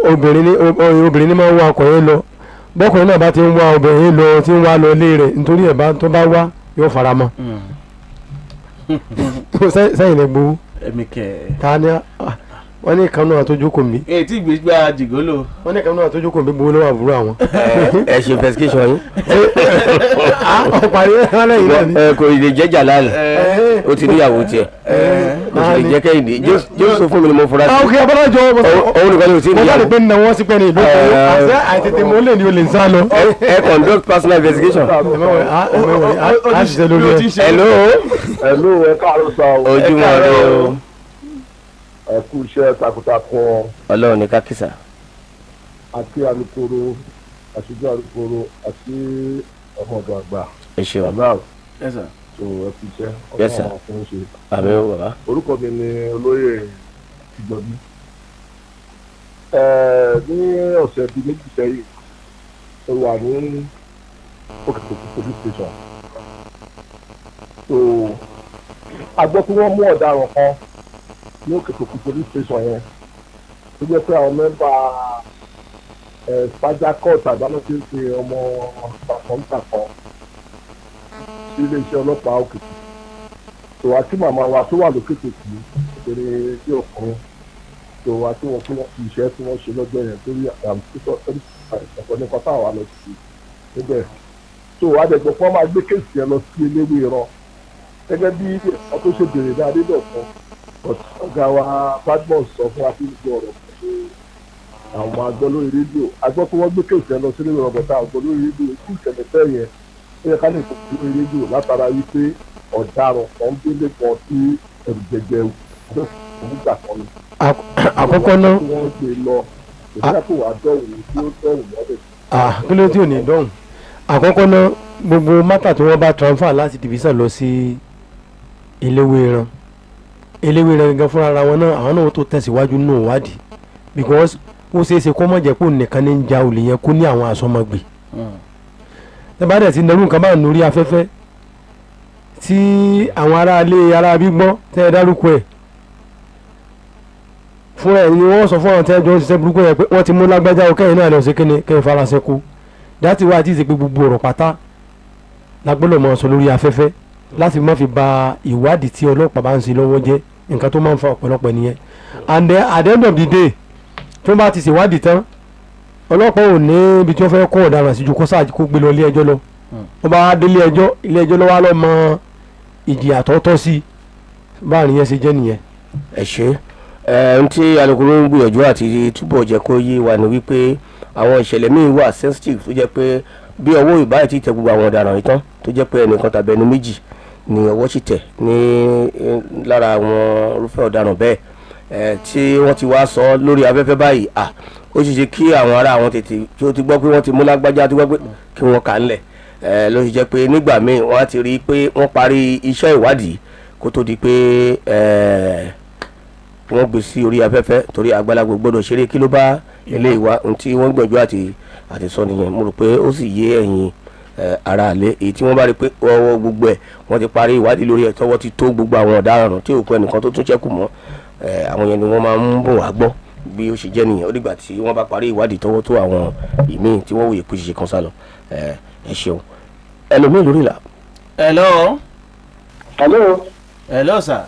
obìnrin ní máa ń wá ọkọ yẹn lọ, bọ́kùnrin náà bá ti ń wá obìnrin lọ, tí ń wá lọ ilé rẹ̀, nítorí ẹ̀ bá tó bá wá, yóò fara mọ́. Sẹ́yìn lè gbowó. Èmi kẹ̀. Ta ni wọ́n ní ìkànnì àwọn tó jókòó mi. Èyí tí ìgbésgbà jìgólò. Wọ́n ní ìkànnì àwọn tó jókòó mi gbowó lọ́wọ́ àbúrò àwọn. Ẹ ṣe investigation yín. Ọ̀pá yẹn lálẹ́ yìí náà ni. Ẹ kò lè jẹ́ Jalal, ó ti níyàwó tiẹ̀, kò sì lè jẹ́ Kẹ́hìndé. Jésù fún mi ni mo fura sí. Ok, abọ́lájọ. Òun nìkan ni ò sí mo níyàwó. sáré pé nà wọ́n sí pẹ́ ní ìlú àṣẹ àìtètè mọ́ lè ní o lè ń sá lọ. Ẹ conduct personal investigation. Ẹ má wọlé, a ṣiṣẹ́ lórí ẹ. Hello. Hello, ẹ káàárọ̀ sá o. Ojúmọ́ rẹ o. Ẹ kú iṣẹ́ takuntakun. Ọlọ́run ní kákísà. Àti alukoro, àṣojú alukoro àti ọmọ ọ̀dọ̀ àgbà. Ẹ ṣeun. Bàbá Yes, sir. tó ẹ kú iṣẹ́. Yes, sir. Ọlọ́run fún ṣe. Àmín o bàbá. Orúkọ mi ni olóyè Ìjọbí. Ní ọ̀sẹ̀ bíi 2 sẹ́yìn, mo wà ní Òkìtìkù police station. So a gbọ́ pé wọ́n mú ọ̀daràn kan ní Òkìtìkù police station yẹn, tó jẹ́ pé àwọn mẹ́mbà Spaja court àgbáná tí ń pe ọmọ tàkọ́ńtàkọ́ sí iléeṣẹ́ ọlọ́pàá Òkìtì. Tó wá kí màmá wa tó wà lókìtìkù nítorí tí ọkùnrin tó wá tí wọ́n fún iṣẹ́ tí wọ́n ṣe lọ́jọ́ yẹn torí ọ̀pọ̀ nípa táwa lọ sí níbẹ̀. Tó wá dẹ̀gbọ́ fún wọn máa gbé kéèsì yẹn lọ sí eléwé ìran gẹ́gẹ́ bí ẹ̀kọ́ tó ṣe bèrè ní Adédọ̀kan. Ọ̀gá wa Badmus sọ fún wa kí gbogbo ọ̀rọ̀ ṣe àwọn agbọ́ lórí rédíò. Agbọ́ pé wọ́n gbé kéèsì yẹn lọ sí eléwé ìran bọ̀tá àgbọ̀ lórí rédíò ikú ìṣẹ̀lẹ̀ bẹ́ẹ̀ yẹn ó yẹ ká lè fò lórí rédíò látara wípé ọ̀daràn kan délé kan sí ẹ̀rù jẹjẹ ògbà kan ni. Àkọ́kọ́ náà. Wọ́n gbé lọ ìgbà tó wà dọ̀hùn tí ó dọ̀hùn lọ́dẹ̀. Kí ló tí ò ní dọ̀hùn? Àkọ́kọ́ náà, gbogbo mátà tí wọ́n bá transfer láti division lọ sí Eléwéran, Eléwéran gangan fúnra ara wọn náà, àwọn náà tó tẹ̀síwájú nínú ìwádìí, because ó ṣeé ṣe kó má jẹ́ pé òun nìkan ní ń ja olè yẹn, kó ní àwọn àsọmọgbè. Tẹ́ bá dẹ̀ ti nẹrú nǹkan bá ń lórí afẹ́fẹ́ tí àwọn aráalé aráabí gbọ́ tẹ́ ẹ dárúkọ ẹ̀ fúnra ẹ̀ ni wọ́n sọ fún àwọn tẹ́ ẹ jọ ń ṣiṣẹ́ burúkú yẹn pé wọ́n ti mú lágbájá o, kẹ́yìn náà lọ sí kíni kẹ́yìn faraṣẹ́ kú. Dátì wá àti ìṣe pé gbogbo ọ̀rọ̀ pátá la gbọ́dọ̀ máa sọ lórí afẹ́fẹ́ láti má fi ba ìwádìí tí ọlọ́pàá bá ń ṣe lọ́wọ́ jẹ́. Nǹkan tó máa ń fa ọ̀pọ̀lọpọ̀ nìyẹn. And then at the end of the day, tí wọ́n bá ti ṣèwádìí tán, ọlọ́pàá ò ní ibi tí wọ́n fẹ́ kó ọ̀daràn sí ju kó sáà kó gbé lọ ilé ẹjọ́ lọ. Wọ́n bá dé ilé ẹjọ́, ilé ẹjọ́ lọ́wọ́ lọ́ mọ ìjìyà tó tọ́ sí. Báàrin yẹn ṣe jẹ́ nìyẹn. Ẹ ṣe ẹ n tí alukoro ń gbìyànjú àti túbọ̀ jẹ́ kó yé wa ni wípé àwọn ìṣẹ̀lẹ̀ míì wà sensitive tó jẹ́ pé bí ọwọ́ ìbáyìí ti tẹ gbogbo àwọn ọ̀daràn yìí tán, tó jẹ́ pé ẹnìkan tàbí ẹni méjì ni ọwọ́ sì tẹ̀ ní lára àwọn irúfẹ́ ọ̀daràn bẹ́ẹ̀ tí wọ́n ti wá sọ lórí afẹ́fẹ́ báyìí. Ó sì ṣe kí àwọn ará àwọn tètè tí ó ti gbọ́ pé wọ́n ti mú lágbájá, ti gbọ́ pé kí wọ́n kà ń lẹ̀. Ló sì jẹ́ pé nígbà míì wọ́n á ti rí i pé wọ́n parí iṣẹ́ ìwádìí kó tó di pé wọ́n gbé sí orí afẹ́fẹ́, torí àgbàlagbà gbọ́dọ̀ ṣeré kí ló bá ilé ìwà ohun tí wọ́n gbìyànjú àti sọ nìyẹn. Mo rò pé ó sì yé ẹ̀yin ará àlẹ́ èyí tí wọ́n bá rí pé ọwọ́ gbogbo ẹ̀ wọ́n ti parí ìwádìí lórí ẹ̀, tọwọ́ ti tó gbogbo àwọn ọ̀daràn tí òkú ẹnìkan tó tún ṣẹ́kù mọ́, àwọn yẹn ni wọ́n máa ń bò wá gbọ́ bí ó ṣe jẹ́ nìyẹn. Ó dìgbà tí wọ́n bá parí ìwádìí tọwọ́ tó àwọn ìmíì tí wọ́n wòye pé ṣiṣẹ́ kan sá lọ. Ẹ ṣeun. Ẹlòmíì lórí ìlà. Hello. Hello. Hello sir.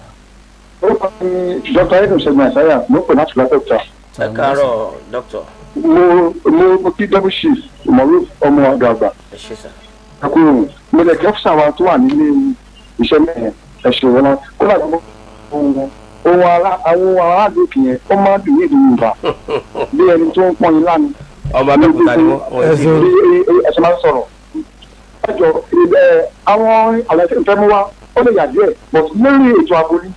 Orúkọ mi Dr. Edun Ṣẹ́gun Àṣàyà, mo pè láti Lápẹ́òkúta. Ẹ káàárọ̀ dókítà. Mo kí double chief Moruf ọmọ ọ̀dọ̀ àgbà. Ẹ ṣé sà. Ẹ kú òun. Mo lè kí ọ́fíìsà wa tó wà nílé iṣẹ́ mẹ́rin ẹ ṣe wọn náà. Kódà gbogbo ohun ohun ara àwọn aráàlú òkè yẹn ó máa ń dùn ní èdè Yorùbá bí ẹni tó ń pọ́n yín lánàá. Ọmọ Abẹ́òkúta ni wọ́n. Bí ẹsẹ̀ máa ń sọ̀rọ̀. Ẹ jọ àwọn àlàyé ìfẹ́ mú wá ó lè yà díẹ̀ but lórí ètò ààbò ni.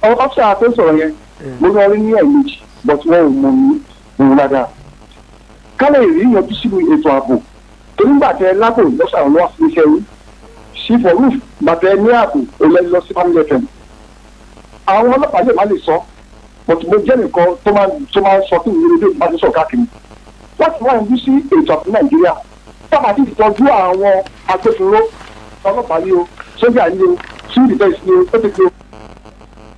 Àwọn ọ́fíìsà tó ń sọ̀rọ̀ yẹn mo ní wọn rí ní ẹ̀ẹ̀mejì but wọn ò mọ̀ mí òun dáadáa. Ká lè rí yanjú sínú ètò ààbò torí nígbà tẹ lábò lọ́sàn-án lọ́wọ́ sí iṣẹ́ yìí sí for roof gbàtẹ ní ààbò òun lọ sí family FM. Àwọn ọlọ́pàá lè má lè sọ but mo jẹ́ nìkan tó máa ń sọ kí ìrírí rédíò bá ti sọ káàkiri. Láti wá yanjú sí ètò ààbò Nàìjíríà sábà ti tọ́jú àwọn agbófinró ọlọ́pàá ní o, sójà ní o, civil defence ní o, ó ti fi o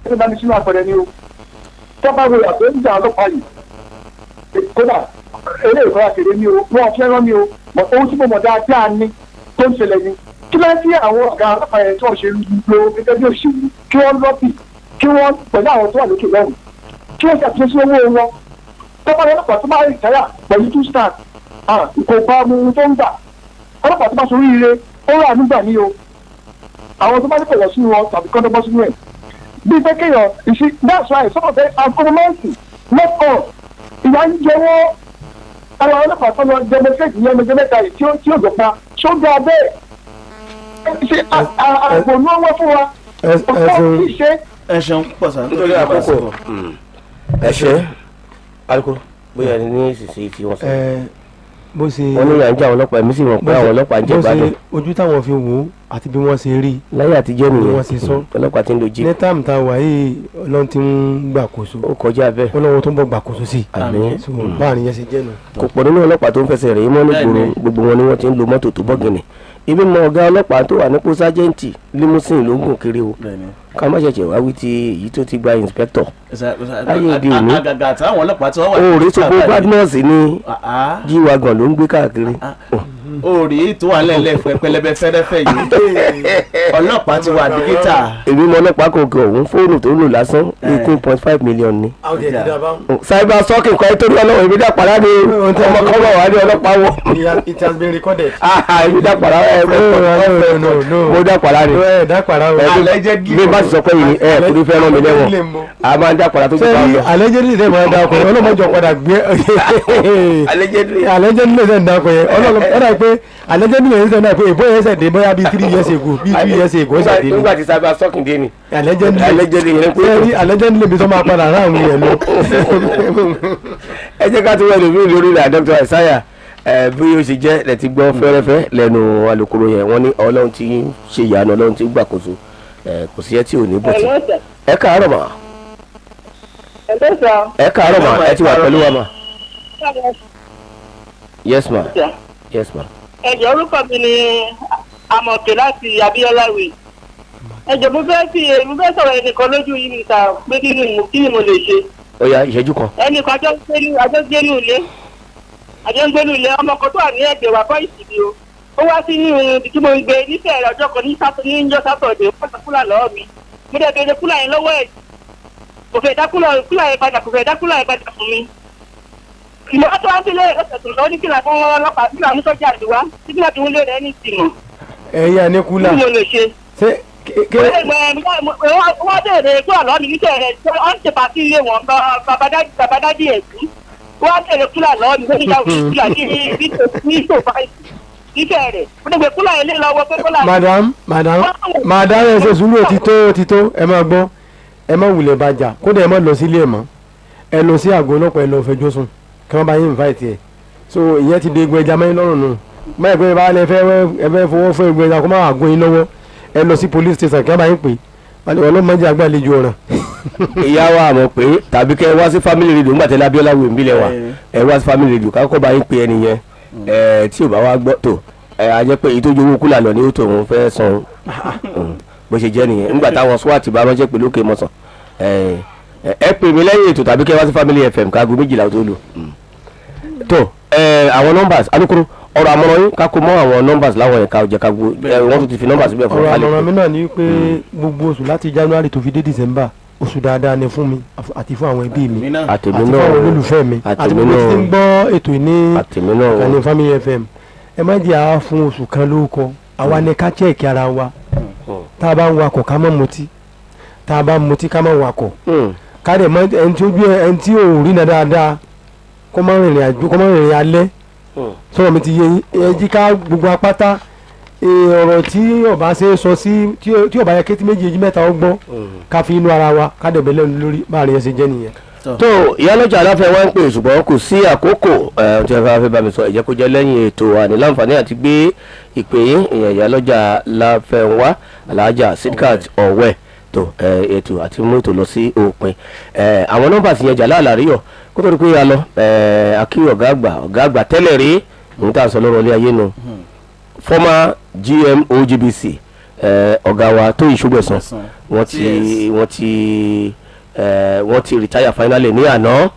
ẹni bá ní sínú àpẹẹrẹ ni o. Tọ́ba wo àpẹẹrẹ níjà ọlọ́pàá yìí kódà eré ìkọ́ra kéré ni o, wọn fẹ́ràn ni o, ohun tí mo mọ̀ dáadáa ni tó ń ṣẹlẹ̀ ni kí ló ń tí àwọn ọ̀gá ọlọ́pàá yẹn tí wọ́n ṣe lo gẹ́gẹ́ bí òṣèlú kí wọ́n lọ́bì Kí wọ́n pẹ̀lú àwọn tó wà lókè lọ́rùn kí wọ́n ṣàtúnṣe owó wọn. Tó bá ọlọ́pàá tó bá rìtáyà pẹ̀lú 2 stars kò bá ohun tó ń gbà. Ọlọ́pàá tó bá sorí ire ó rà nígbà ní o. Àwọn tó bá ní kò lọ sínú wọn tàbí kọ́ dọ́gbọ́n sínú ẹ̀. Bí pé kéèyàn ìṣe that's why some of them are compromising not all. Ìyá ń jẹ wọ́n àwọn ọlọ́pàá tó lọ demonstrate ní ọmọdé mẹ́ta yìí tí ó dọ̀pa ṣó dáa bẹ́ẹ̀. Ṣé àgbò ní wọ́n fún wa? Ọ̀pọ̀ kì í ṣe. Ẹ ṣeun púpọ̀ sá. Nítorí àkókò ẹ ṣe alukoro bóyá ní ìsinsìnyí tí wọ́n sọ. Bó ṣe wọ́n ní ìyà ń jẹ àwọn ọlọ́pàá, èmi sì mọ̀ pé àwọn ọlọ́pàá ń jẹ gbádùn. Ojú táwọn fi wò ó àti bí wọ́n ṣe rí. Láyé àtijọ́ nìyẹn wọ́n ṣe sọ. Ọlọ́pàá ti ń lo jíìpù. Ní táàmù tá a wà yìí Ọlọ́run ti ń gbàkóso. Ó kọjá bẹ́ẹ̀. Ọlọ́run tó ń bọ̀ gbàkóso sí i. Àmín. Báàrin yẹn ṣe jẹ́ nù. Kò pọ̀ nínú ọlọ́pàá tó ń fẹsẹ̀ rìn mọ́ nígboro, gbogbo wọn ni wọ́n ti ń lo mọ́tò tó bọ́gìnì. Ibi mọ ọ̀gá ọlọ́pàá tó wà nípò sájẹ́ǹtì limousine ló ń gùn kiri o. Ká má ṣẹ̀ṣẹ̀ wá wí ti èyí tó ti gba inspector. Láyé òde òní àgàgà táwọn ọlọ́pàá tí wọ́n wà. Òòrè tó gbó Badmus ní G-Wagon ló ń gbé káàkiri. Òòrè tó wà lẹ́lẹ̀ pẹlẹbẹ fẹ́rẹ́fẹ́ yìí ọlọ́pàá ti wà dígítà. Èmi mọ ọlọ́pàá kò kí òun fóònù tó ń lò lásán 18.5 million ni. Cyber stalking kọ́ nítorí ọlọ́wọ́ èmi dàpàrà ni ọmọ kan wà wá ní ọlọ́pàá wọ. It has been recorded. Èmi dàpàrà ẹ mo dàpàrà ni. Bí bá ti sọ pé yìí ẹ kò ní fẹ́ rán mi lẹ́wọ̀n a máa ń dàpàrà tó ti bá lọ. Allegedly dẹ̀ máa dàpọ̀ ọlọ́mọjọ padà gbé allegedly dẹ̀ ń dàpọ̀ yẹn ọlọ́mọ pé allegedly yẹn sẹ́ni pé ìbọn yẹn sẹ̀ dé bóyá bíi 3 years ago bíi 2 years ago ṣẹ̀ dé ni. Nígbà tí cyber stalking dé ni. Allegedly yẹn pé allegedly bí tó máa padà rán àwọn yẹn lọ. Ẹ jẹ́ ká tún wẹ̀ lómi lórí rẹ̀ Dr. Isaiah bí ó ṣe jẹ́ lẹ ti gbọ́ fẹ́rẹ́fẹ́ lẹ́nu alukoro yẹn wọ́n ní Ọlọ́run ti ń ṣe ìyanu Ọlọ́run ti ń gbàkóso kò sí ẹ tí ò ní bọ̀tì. Ẹ káàárọ̀ mà. Ẹ káàárọ̀ mà, ẹ ti wà pẹ̀lú wa mà. Yes ma. Yes ma. Ẹ jọ̀ọ́ orúkọ mi ni Àmọ̀kẹ́ láti Abíọ́lá Way. Ẹ jọ̀ọ́ mo fẹ́ sọ̀rọ̀ ẹnìkan lójú yìí níta pé kí ni mo lè ṣe. Ó yá ìṣẹ́jú kan. Ẹnìkan àjọ ń gbénú ilé ọmọ kan tó wà ní ẹgbẹ́ wa kọ́ ìsìnkú o. Ó wá sí ní ibi tí mo ń gbé nífẹ̀ẹ́ ọjọ́ kan ní ìjọ Sátọ̀dẹ̀ ó pàṣẹ kúlà lọ́wọ́ mi. Mo dẹ̀ bèrè kúlà yẹn lọ́wọ́ ẹ̀. Kò fẹ́ dá kúlà yẹn padà kò fẹ́ dá kúlà yẹn padà fún mi. Ìmọ̀ tó wá sílé ọ̀sẹ̀ tó lọ ní kìlà fún ọlọ́pàá kìlà mú sọ́jà àdúrà tí kìlà tó ń lé rẹ̀ ní ìtìmọ̀. Ẹ̀yin ní kúlà. Kí mo lè ṣe. Ṣé wọ́n bèrè kúlà lọ́wọ́ mi nítorí rẹ̀ wọ́n ń ṣe pàtí ilé wọn bàbá dádì ẹ̀kú. Wọ́n bèrè kúlà lọ́wọ́ mi lórí ìyá kúlà ní ìṣòfà ìfẹ́ rẹ̀. Mo ní pé kúlà yẹn lé lọ́wọ́ pé kúlà. Madam madam ẹ ṣe sùúrù òtítọ́ ẹ máa gbọ́ ẹ má wulẹ̀ bàjá kódà ẹ má lọ sílé ẹ̀ mọ́ ẹ lọ sí àgọ́ ọlọ́pàá ẹ lọ fẹjọ́ sùn kí wọ́n bá yín invite ẹ̀ so ìyẹn ti di egun ẹja mẹ́rin lọ́rùn nù máyì pé bá lẹ fẹ́ ẹ fẹ́ fọwọ́ fún egun ẹja kó má wà gún yín lọ́wọ́ ẹ lọ sí police station kí wọ́n bá yín pè ọlọ́mọdé àgbàlejò ọ̀ràn. Ìyá wa àmọ̀ pé tàbí kẹ́ ẹ wá sí family radio nígbà tẹ́lẹ̀ Abíọ́lá wò ń bílẹ̀ wa ẹ wá sí family radio kákọ́ bá yín pè ẹni yẹn tí ò bá wá gbọ́ tó ẹ a jẹ́ pé èyí tó jowó kúlà lọ ní ó tó òun fẹ́ san bó ṣe jẹ́ nìyẹn nígbà táwọn SWAT bá ránṣẹ́ pẹ̀lú òkè mọ̀sán ẹ pè mí lẹ́yìn ètò tàbí kẹ́ wá sí family FM kágo 12 tó lù. Tó àwọn numbers alukoro ọ̀rọ̀ àmọ̀ràn yín ká kó mọ́ àwọn numbers láwọn ẹ̀ka ọ̀jẹ̀ ká gbó wọ́n tún ti fi numbers síbẹ̀ fún ọ̀rọ̀ àmọ̀ràn mi náà ni pé gbogbo oṣù láti January tó fi dé December oṣù dáadáa ni fún mi àti fún àwọn ẹbí mi àti fún àwọn olólùfẹ́ mi àti gbogbo tí ń gbọ́ ètò ní ìkànnì Family FM. Ẹ má jẹ́ àá fún oṣù kan lórúkọ àwa ni ká chẹ́ẹ̀kì ara wa. Tá a bá ń wakọ̀ ká má mutí, tá a bá ń mutí ká má wakọ̀, ká dẹ̀ mọ ẹni tí ó gbé ẹni tí ò rí náà dáadáa kó má rìnrìn àjò kó má rìnrìn alẹ́. Sọ̀rọ̀ mi ti yé ẹ jí ká gbogbo apáta ọ̀rọ̀ tí ọba ṣe sọ sí tí ọba yẹ kétí méjì èjì mẹ́ta ó gbọ́ ká fi inú ara wa ká dẹ̀bẹ̀ lẹ́nu lórí bá rìn ẹsẹ̀ jẹ́ nìyẹn. Tó ìyálọ́jà aláfẹ́ wá ń pè ṣùgbọ́n kò sí àkókò tí ẹ fẹ́ bá mi sọ ẹ jẹ́ kó jẹ́ lẹ́yìn ètò àní láǹfààní àti gbé ìpè yín ìyẹn ìyálọ́jà láfẹ́ wá Alhaja Sidkat Ọ̀wẹ́ tó ètò àti mú ètò lọ sí òpin àwọn nọ́mbà sì yẹn jà láàláríyọ̀ kó tó di pé a lọ akí ọ̀gá àgbà tẹ́lẹ̀ rí òun tá a sọ lọ́rọ̀ ilé ayé nu former GM OGBC ọ̀gá wa Tóyìn Ṣógbẹ̀sán wọ́n ti retire finally ní àná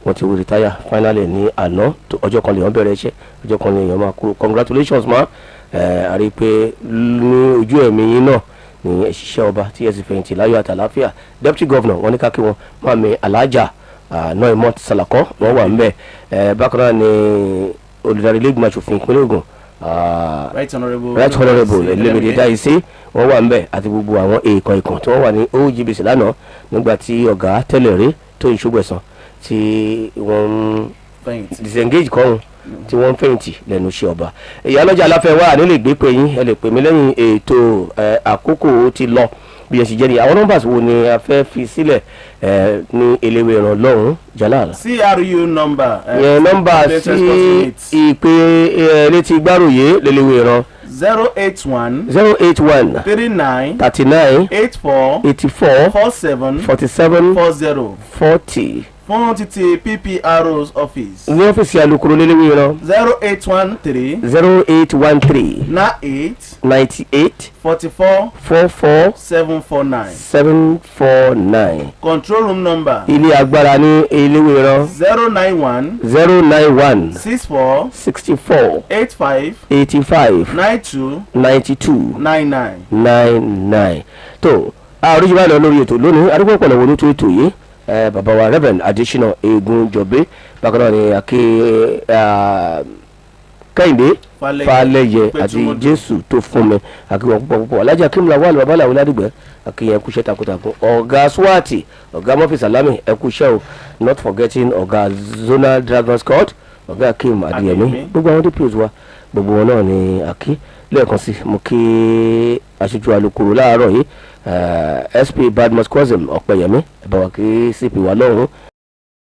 wọ́n ti retire finally ní àná. Ọjọ́ kan lèèyàn bẹ̀rẹ̀ iṣẹ́, ọjọ́ kan lèèyàn máa kúrò. Congratulations ma. A rí i pé ní ojú ẹ̀mí yín náà ní ẹ̀ṣiṣẹ́ ọba tí ẹ sì fẹ̀yìntì láyọ̀ àtàláfíà. Deputy governor wọn ní ká kí wọn, Mami Alhaja Noimot Salako, wọn wà ńbẹ̀. Bákan náà ni olùdarí ilé ìgbìmọ̀ aṣòfin ìpínlẹ̀ Ògùn, Right Honourable Right Honourable Olumide Daisi, wọ́n wà ńbẹ̀, àti gbogbo àwọn èèkàn ìkàn tí wọ́n wà ní OGBC lánàá nígbà tí ọ̀gá tẹ́lẹ̀ rí Tóyìn Ṣógbẹ̀sán tí wọ́n ń fẹ̀yìntì. Disengage kọ́hún tí wọ́n ń fẹ̀yìntì lẹ́nu iṣẹ́ ọba. Ìyálọ́jà aláfẹ́ wà nílé ìgbé pé yín, ẹ lè pè mí lẹ́yìn ètò. Àkókò ti lọ bí ẹ sì jẹ́ ni. Àwọn numbers wo ni a fẹ́ fi sílẹ̀ ní eléwé ìrànlọ́run, Jalal? CRU number. Yẹn nọ́mbà Complaint sí Response Unit. ìpè létí gbàròyé léléwé ìran. 081 081 39 39 84 84 47 47 40 40. Fún títí PPRO's office. Ní ọ́fíìsì alukoro léléwé ìran. 0813 0813 98 98 44 44 749. 749. Control room number. Ilé agbára ní eléwé ìran. 091 091 64 64 85 85 92 92 99. 99. Tó àrùjọ bá lọ lórí ètò lónìí, arúgbó pọ̀lọ̀ wo ló tó ètò yìí, bàbá wa Reverend Adesina Egunjọbí. Bákan náà ni àkè Kẹ́hìndé Falẹ́yẹ, Falẹ́yẹ àti Pétúmọ́dù. Jésù tó fún mi, àkíwọ̀n púpọ̀ púpọ̀. Alájà Kímìlà wà lọ́ba làwọn ládùúgbẹ́, àkíyẹn kúṣẹ́ takuntakun. Ọ̀gá Swati, ọ̀gá Murphy Salami, ẹ kúṣẹ́ o. Not forgetting ọ̀gá Zonal Dragon Squad, ọ̀gá Akeem Adéyẹmí, Adéyẹmí. Gbogbo àwọn DPOs wa, gbogbo wọn náà ni àkí lẹ́ẹ̀kan sí. Mo kí aṣojú alukoro láàárọ̀ yìí, SP Badmus Cousin Ọ̀pẹ̀yẹmí, ẹ bá wa kí CP wa lọ́hùn.